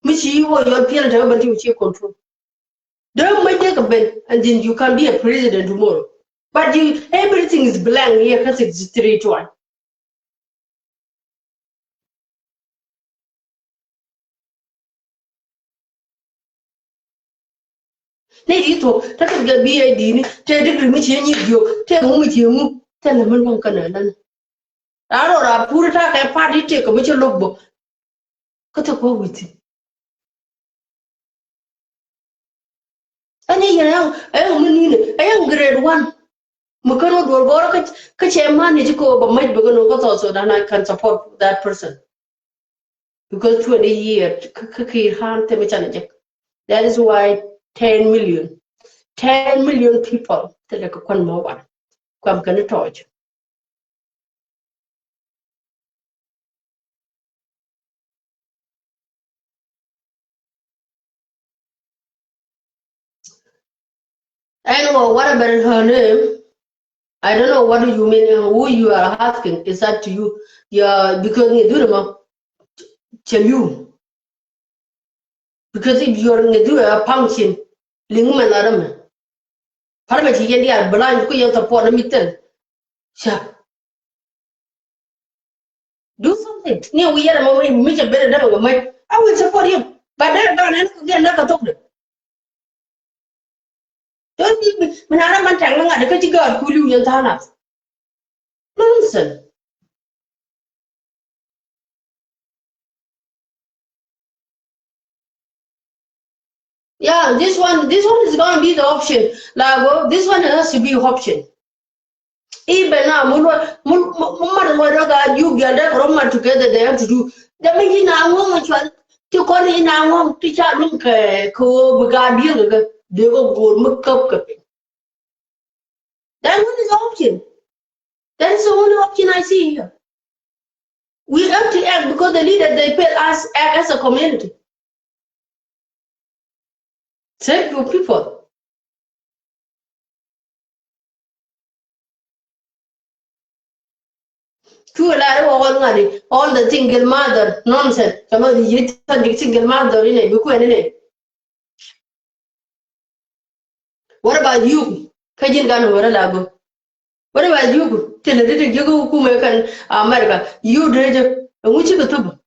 Mi ci wä yɔt piɛl tɛ ben ti ci control. Dee mec dee kɛ ben, and then you can be a president tomorrow. But you, everything is blank here kä sixty-three tuan. Ni di thok te kɛ bi ɛ di ni te degree mi ci nyi diok te ŋu mi ci ŋu te lɛ mi luɔŋ kɛ nɛ lɛ ni. Ran rɔ ra pur ta kɛ party te kɛ mi ci lok bä. Kä te kɔ withi. Ɛn i̱ yɛn ɛn ɛn mi nini ɛn grade one. Mi kän wä duɔl gɔrä kä kä cɛ man ni ci kɛ wä bä mec bä kɛ nɔ kä South Sudan, I can support that person. Because twenty year kä kä kir han te mi can jek. That is why ten million, ten million people te lɛ kɛ kuan mɔ wan kuam kɛ ni tɔɔc. Anyway, what about her name? I don't know what do you mean, who you are asking. It's up to you. Yeah, because ni duni ma tell you. Because if you are ni duni a function, ling ma la dama. Parma ci yɛn diaal blind ku yɛn support mi thil. Ca. Do something. Ni wi̱i̱ yɛn ɛmɔ mi mi cɛ ben ɛ dämɛ kɛ mec. I will support him. But dee dɔn ɛn kɛ gɛn näk kɛ thok dee. Don't give me mi nana man tɛŋ ni ŋa̱t kä ci gäär kuli wi̱i̱ yɛn tha̱a̱ŋ nath. Nonsense. Yeah, this one, this one is gonna be the option. Like, oh, this one has to be option. Even now, mu mu mu mat lɔcdä ka juk dial dee kɛ rɔ mat together they have to do. Dee mi ji̱ na ŋuɔ̱ŋ cual ti kɔn ji̱ na ŋuɔ̱ŋ ti ca luŋ kɛ kɛ ɣöö bi ka diel kɛ dee kɛ go̱o̱r mi käp kɛ piny. That one is option. That is the only option I see here. We have to act because the leaders, they fail us act as a community. Save your people. Cu la ri wä all ŋa̱ri, all the single mother nonsense. Kama di yit single mother inɛ bi kuɛn inɛ. What about you? Kä ji̱n gan wä rɛ la gɔ. What about you? Tɛn ri ti ji̱ kä hukumɛ kɛn America. You dee jɛ ɛŋu cikɛ thup.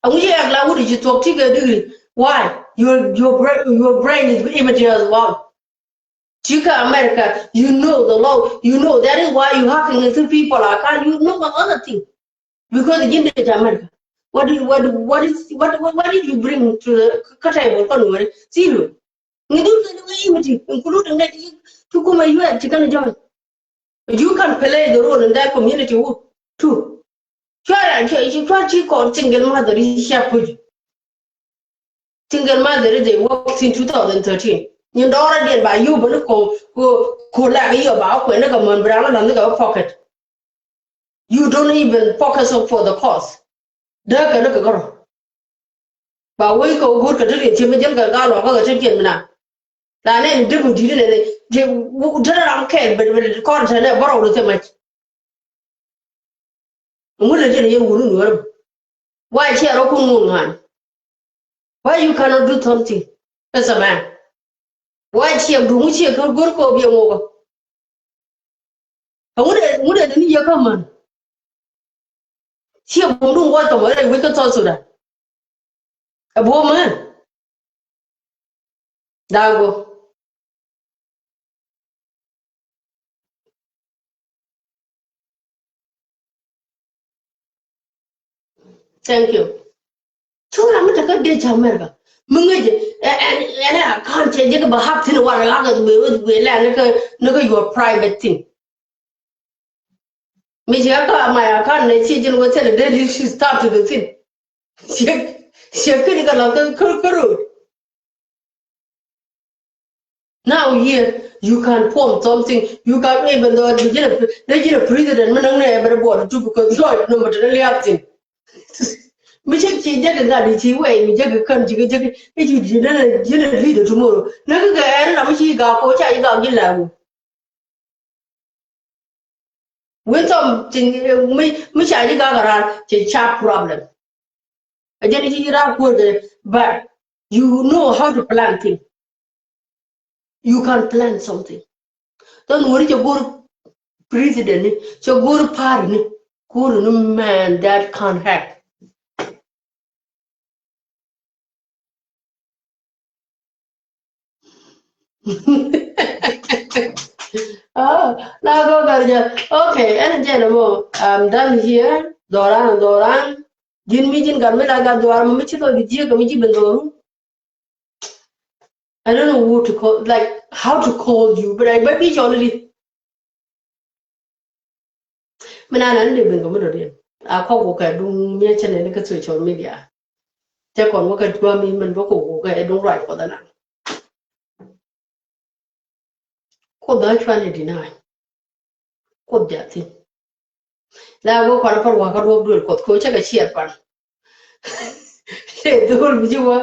Ɛŋu ci yak la wut ci thuɔk ti kɛ degree. Why? Your your brain your brain is immature as well. Ci kä America, you know the law. You know that is why you hacking into people account. You know the other thing. Because ji̱n dee ca America. What do you, what what is what what, what did you bring to the kä table kä Nuɔri? Zero. Ŋi̱dun kɛ ni wee imiti, including that you to kuma U S ci kɛn jɔn. You can play the role in that community too. Cua cua cua ci kɔn single mother i̱ cia puc. Single mother, they work since two thousand thirteen. Nyin dɔɔrä diɛn ba yio̱w bä ni ko, ko, ko lak yio̱w ba kuɛ ni kɛ män bi ram ni la̱th ni kɛ bä pocket. You don't even focus on for the cause. Dee kɛ ni kɛ kärɔ. Ba wec kɛ wä go̱o̱r kɛ ti riet ci mi jäl kɛ gaa luakä kɛ ti kiɛn mi na. La nɛ ni dee mi di̱t nɛ ni, dee ram kɛɛl bɛ, bɛ kɔr tɛ nɛ bärɔw ni thɛ mac. Ŋut lɛ jɛn yɛn wun nuɔr. Why ciɛ rɔ kun ŋun ŋan? Why you cannot do something as a man? Why ciɛ duŋ ciɛ kɛ go̱r kɛ biɛ ŋukä? Ŋut lɛ, ŋut lɛ ni yɛ kä män. Ciɛ bum duŋ wä tɔmɔ rɛy wec kä South Sudan. Ɛ buɔ̱m ɛ. Da̱a̱ go̱. Thank you. Cu ram mi te kä dee ca America. Mi ŋäc ɛ, ɛ, ɛ, ɛ, account cɛ jek bä hack thin war rak ɛ, wee, wee, wee lɛ ni kä, ni kä your private thing. Mi ci kä my account nɛ ci jin wä thil dee di ci start to the thing. Ciɛ, ciɛ kini kɛ lɔ kä, kä, kä road. Now here you can form something. You can, even though you get a, they get a president, mi näŋ nɛ everybody too, because you are number ten liap thing. Mi cɛ ci jɛ kɛ ŋa̱t di ci wɛy mi jɛ kɛ kän ci kɛ jɛ kɛ i̱ ci di nɛ jɛ nɛ leader tomorrow. Nɛ kɛ kɛ ɛn ram mi ci gak ko ca ci gak ji̱ la wä. Win thɔm tin mi, mi ca ji̱ gak ran ci ca problem. A jɛn ci ran kuɔr kɛ, but you know how to plan thing. You can plan something. Don't worry, cɛ go̱r president ni, cɛ go̱r party ni, go̱r ni man that can hack. Ah, la go garja. Okay, ɛn jɛn mɔ. I'm done here. Doran, doran. Jin mi jin gar mi la gar doran mi ci lo di jiek mi ji ben doru. I don't know who to call, like, how to call you, but I might be already. Mi na na ni de ben kɛ mi dɔ̱diɛn. A kɔk wä kɛ duŋ mi a cɛ nɛ ni kä social media. Cɛ kɔn wä kɛ duam mi min bä kɛ wä kɛ duŋ ruac Kuɔth anan. Kuoth a cuan i̱ deny. Kuoth ja̱thin. La wä kɔn a pär wakä duɔ̱k duël Kuɔth kɛ wä cä kɛ ciɛɛr pan. Cɛ dhol mi ci wä.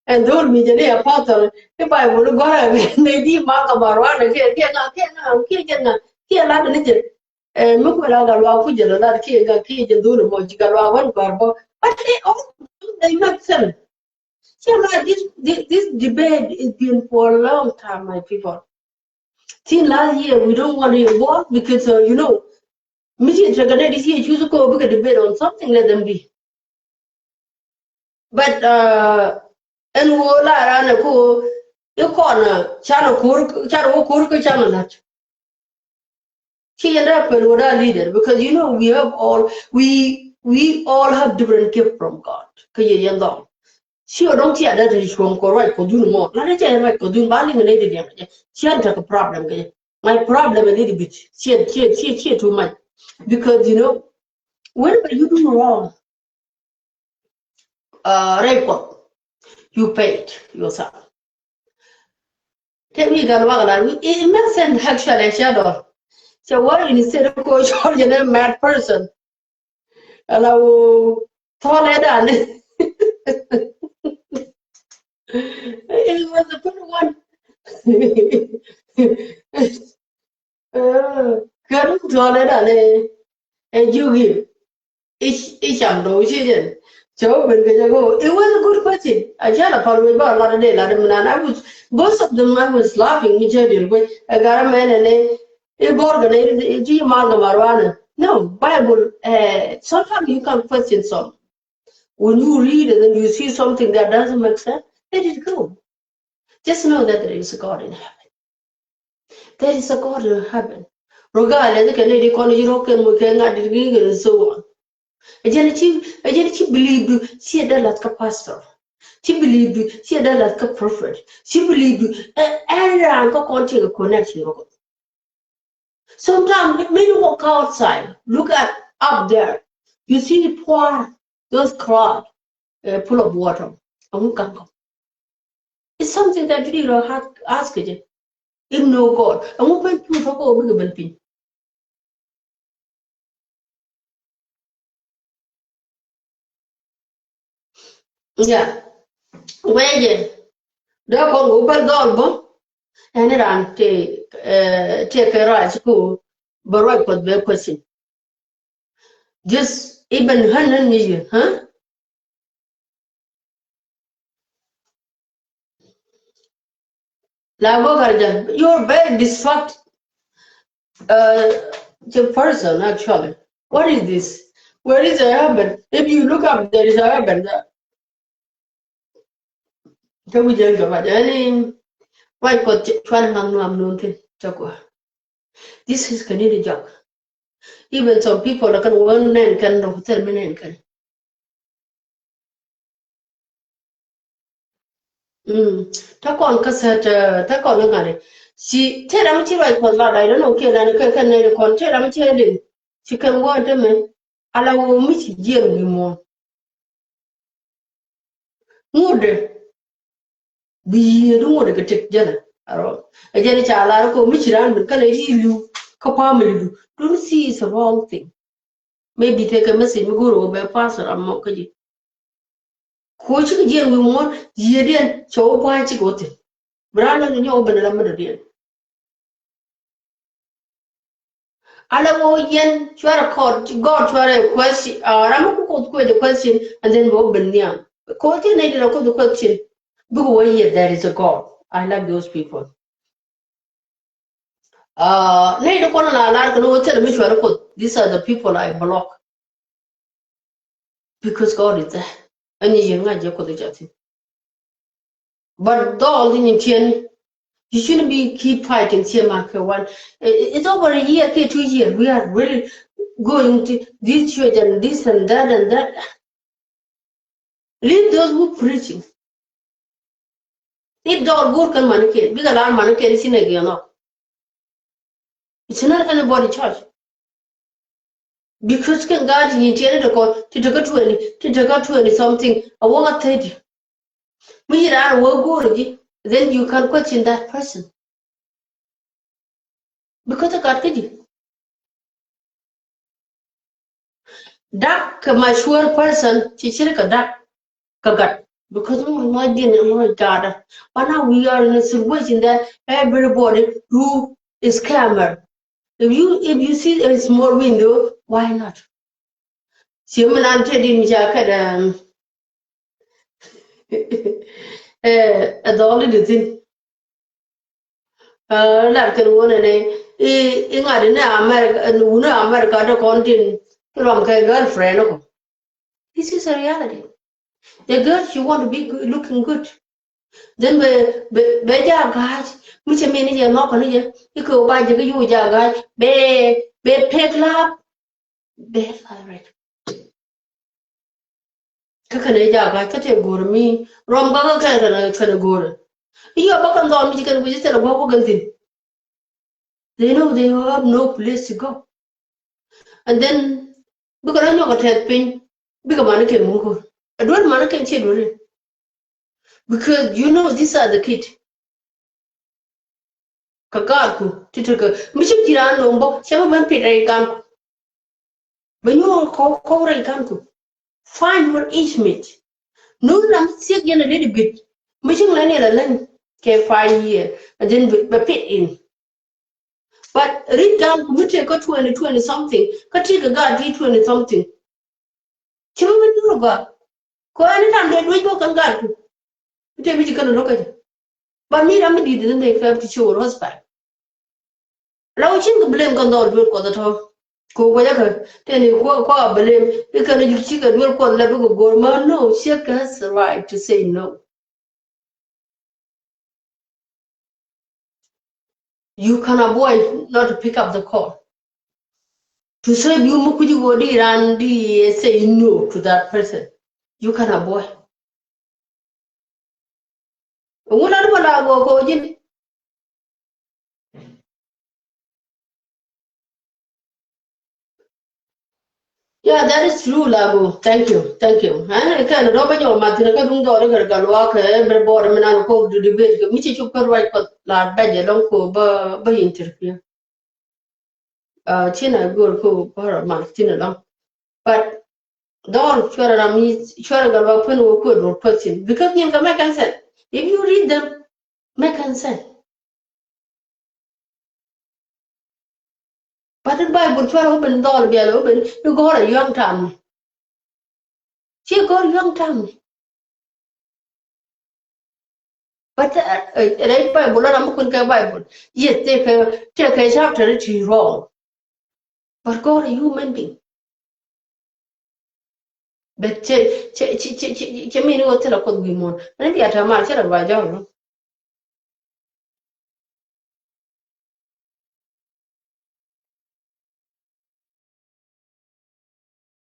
Ɛn dhol mi jɛ ni apostle. Ni Bible gɔ̱rɛ mi di ma kɛ ma ruan kiɛ kiɛ ŋa kiɛ ŋa kiɛ jɛ ŋa kiɛ lat ni jɛ. Ɛ mi kuɛ la gat luaak kui̱ jɛ lɛ lat kiɛ ŋa kiɛ jɛ dhol mɔ ci gat luaak wän gɔ̱r bä. But they all, they make sense. So like this, this, this debate is been for a long time, my people. Since last year, we don't want to involve because, uh, you know, mi ci tɛkɛ nɛ di ci choose ko bikɛ debate on something, let them be. But, uh, ɛn wä la ran ko i kɔn, uh, can a ko̱r, can a wä ko̱r ko can a lat. Ci yɛn dee pɛl wä dee leader, because, you know, we have all, we, we all have different gift from God. Kä yɛ yɛn dhɔl. Ci ɔ dɔ̱ŋ ci a dee te cuɔ̱ŋ kɔ ruac kɔ dhun mɔ. La dee cɛ ruac kɔ dhun ba liŋ nɛ di diɛŋ kɛ jɛ. Ci ɛn tekɛ problem kɛ jɛ. My problem a little bit. Ci ɛ, ci ɛ, ci ɛ, ci ɛ too much. Because, you know, whenever you do wrong, uh, rɛy Kuɔth, you pay it yourself. Tell me, gal waka la, it makes sense actually, shadow. So what, instead of coach or you know, mad person? Ala wo tɔlɛ dan. It was a good one. Kɛ rum tɔlɛ dan ɛ, ɛ jugi. I̱, i̱ cam dɔ̱ŋ ci jɛn. Cɛ wä ben kɛ jɛ ko. It was a good question. A cɛ la pal wec ba lat dee lat mi nan. I was, both of them, I was laughing mi cɛ diɛl kuec. Ɛ gat amɛn ɛn ɛ i̱ bɔr kɛ nɛ i̱ ci mal kɛ marijuana. No, Bible, eh, sometimes you can question some. When you read and then you see something that doesn't make sense, let it go. Just know that there is a God in heaven. There is a God in heaven. Regardless, kɛ ni di kɔn yi rok kɛ mu kɛ ŋa di gi kɛ so on. Ɛ jɛn ci, ɛ jɛn ci believe du ci ɛ dee lath kä pastor. Ci believe du ci ɛ dee lath kä prophet. Ci believe du ɛ, ɛ ran kä kɔn ci kɛ connection rok. Sometimes when you walk outside, look at up there, you see the poor, those crowd, uh, full of water. Ɛŋu ka̱n kɔ? It's something that you need to ask, ask it. If no God, ɛŋu ben cu tɔ̱ kɔ bikɛ ben piny? Yeah. Wee jɛ. Dee kɔn wä bä dhɔl bä. Ɛn ran te, eh, te kɛ ruac ku bä ruac Kuɔth bɛ question. Just even hän hän mi yɛ, huh? La Bogarjan, you're very distract, uh, the person actually. What is this? Where is the heaven? If you look up, there is a heaven there. Can we just go back? Any, why got twenty no, I'm not. This is Canadian joke. Even some people kan wä nɛn kɛn dɔ̱k thil mi nɛn kɛn. Mm. Tä kɔn kä sät, tä kɔn kä ŋa̱t. Ci te ram ci ruac Kuɔth lat, I don't know kiɛ lan kɛ kɛ nɛn kɔn te ram ci liŋ. Ci kɛn wä te mɛ. Ala wä mi ci jiɛn wi̱i̱ muɔ̱ɔ̱n. Ŋut dee bi yiëëdu ŋut dee kɛ tëk jälä. Arɔ ɛ jɛn ca lar kɛ mi ci raan ben kɛnɛ i̱ li̱w kä family du. Don't see is a wrong thing. Maybe tekɛ message mi go̱o̱r wä bɛ pastor amɔ kä ji̱. Ko cikɛ jiɛn wi̱i̱ muɔ̱ɔ̱n yiëëdiɛn cɛ wä bua̱a̱c cikɛ wä thi̱n. Bi raan lɔcdɛ nyɔk wä ben ram mi dɔ̱diɛn. Ala wä yɛn cuarɛ kɔɔt God cuarɛ question, uh, ram mi ku Kuoth kuecɛ question and then bɛ wä ben nhiam. Kɔɔt ti nɛy ti la Kuoth question. Bikɛ wä yɛ there is a God. I like those people. Uh, nɛy ti kɔn la lar kɛ ni wä thilɛ mi cuarɛ Kuoth. These are the people I block. Because God is there. Ɛn ni yɛn ŋa̱c jɛ Kuoth i̱ ca thi̱n. But dhɔl di nyin tiɛn, you shouldn't be keep fighting tiɛn ma kɛ one. I- it's over a year, kɛ two years. We are really going to this church and this and that and that. Leave those who preaching. If dhɔl go̱o̱r kɛn mani kɛn, bikɛ lar mani kɛn i̱ ci nɛ giɛn ɔ. It's not anybody church. Because kɛn gaat ti nyin tiɛn ti kɔn ti tekä twenty, ti tekä twenty something, a wä ŋa thirty. Mi ci raan wä go̱o̱r ji̱, then you can question that person. Because a gat kä ji̱. Dak kɛ mature person, ci cir kɛ dak kɛ gat. Because mi muc diɛn in muc gatdä. But now we are in a situation that everybody do a scammer. If you, if you see a small window, why not? Ci mi nan te din ca kɛ dɛ, eh, a dhɔli di thin. Uh, lar kɛn wunɛ nɛ i̱, i̱ ŋa̱t inɛ America, wunɛ America dee kɔn tin ki rɔm kɛ girlfriend kɔ. This is a reality. The girl, she want to be good, looking good. Then bɛ, bɛ, bɛ ja ga̱a̱c mi cɛ mi ni jɛ mɔk ni jɛ i̱ kɛ wä ba jɛ ki yu ja ga̱a̱c bɛ, bɛ pek lap. Bɛ la rɛc. Kä kɛnɛ jakä kä tɛ go̱r mi rɔm kä kä kɛnɛ kɛnɛ go̱r. I̱ yɔ bä kɛn dhɔl mi ci kɛn guic thilɛ guɔ wä kɛn thin. They know they have no place to go. And then bikɛ rɔ nyɔk a tɛth piny bikɛ mani kɛ muŋ ko̱r. A duel mani kɛ ciɛ duel. Because you know these are the kid. Kä gaatku ti tekɛ mi cik ji̱ raan lo̱ŋ bä cɛ bä ben pit rɛy ganku. Bɛ nyuɔ̱ɔ̱ŋ kɔw kɔw rɛy ganku. Find your age mate. Nun ram thiek yɛn a little bit. Mi cik lɛn yɛn a lɛn kɛ five year and then bɛ pit in. But rit ganku mi tekɛ twenty, twenty something kä tekɛ gaat ti twenty something. Ci mi mi duru gɔaa. Kɛ anytime dee duec bä kɛn gat ku. Mi te mi ci kɛn lo̱k kɛ jɛ. But mi ram mi di̱i̱t ni they have to show respect. La wä cin kɛ blame kɛn dhɔl duel kuɔth atɔ. Kɛ wä guɛcä kɛ teni kuɔ kuɔ a blame. I̱ kɛn ji̱ ci kɛ duel kuɔth lɛ bikɛ go̱r ma no, she has the right to say no. You can avoid not to pick up the call. To save you, mi kuci wä di ran di say no to that person. You can avoid. Wuna ni wala go ko jin. Yeah, that is true, Labu. Thank you, thank you. Ɛn kɛn rɔ bä nyɔk mat thin kä duŋ dhɔr i̱ gɛr gal wa kɛ bɛr bɔɔr mi nan ko du debate kɛ mi ci cop kä ruac Kuɔth la bɛc ɛlɔŋ ko bä bä interfere. Ci na gör ko bä rɔ mat thin ɛlɔŋ. But dhɔr cuɛrɛ ram mi cuɛrɛ gal wa kuɛn wä kuɛ duɔr question because nyin ka make sense. If you read them, make sense. But in Bible cuarɛ wä ben dhɔl biɛl wä ben i̱ gɔ̱r a yuaŋ tam ni. Ci gɔ̱r yuaŋ tam ni. But rɛy Bible lɔ ram mi kun kɛ Bible. Yes, tëëkɛ tëëkɛ chapter ti wrong. But gɔ̱r a human being. But cɛ cɛ cɛ cɛ cɛ cɛ min wä thilɛ Kuɔth wi̱i̱ muɔ̱ɔ̱n. Ni bia tɛ mal cɛ rɛ ba jɔl.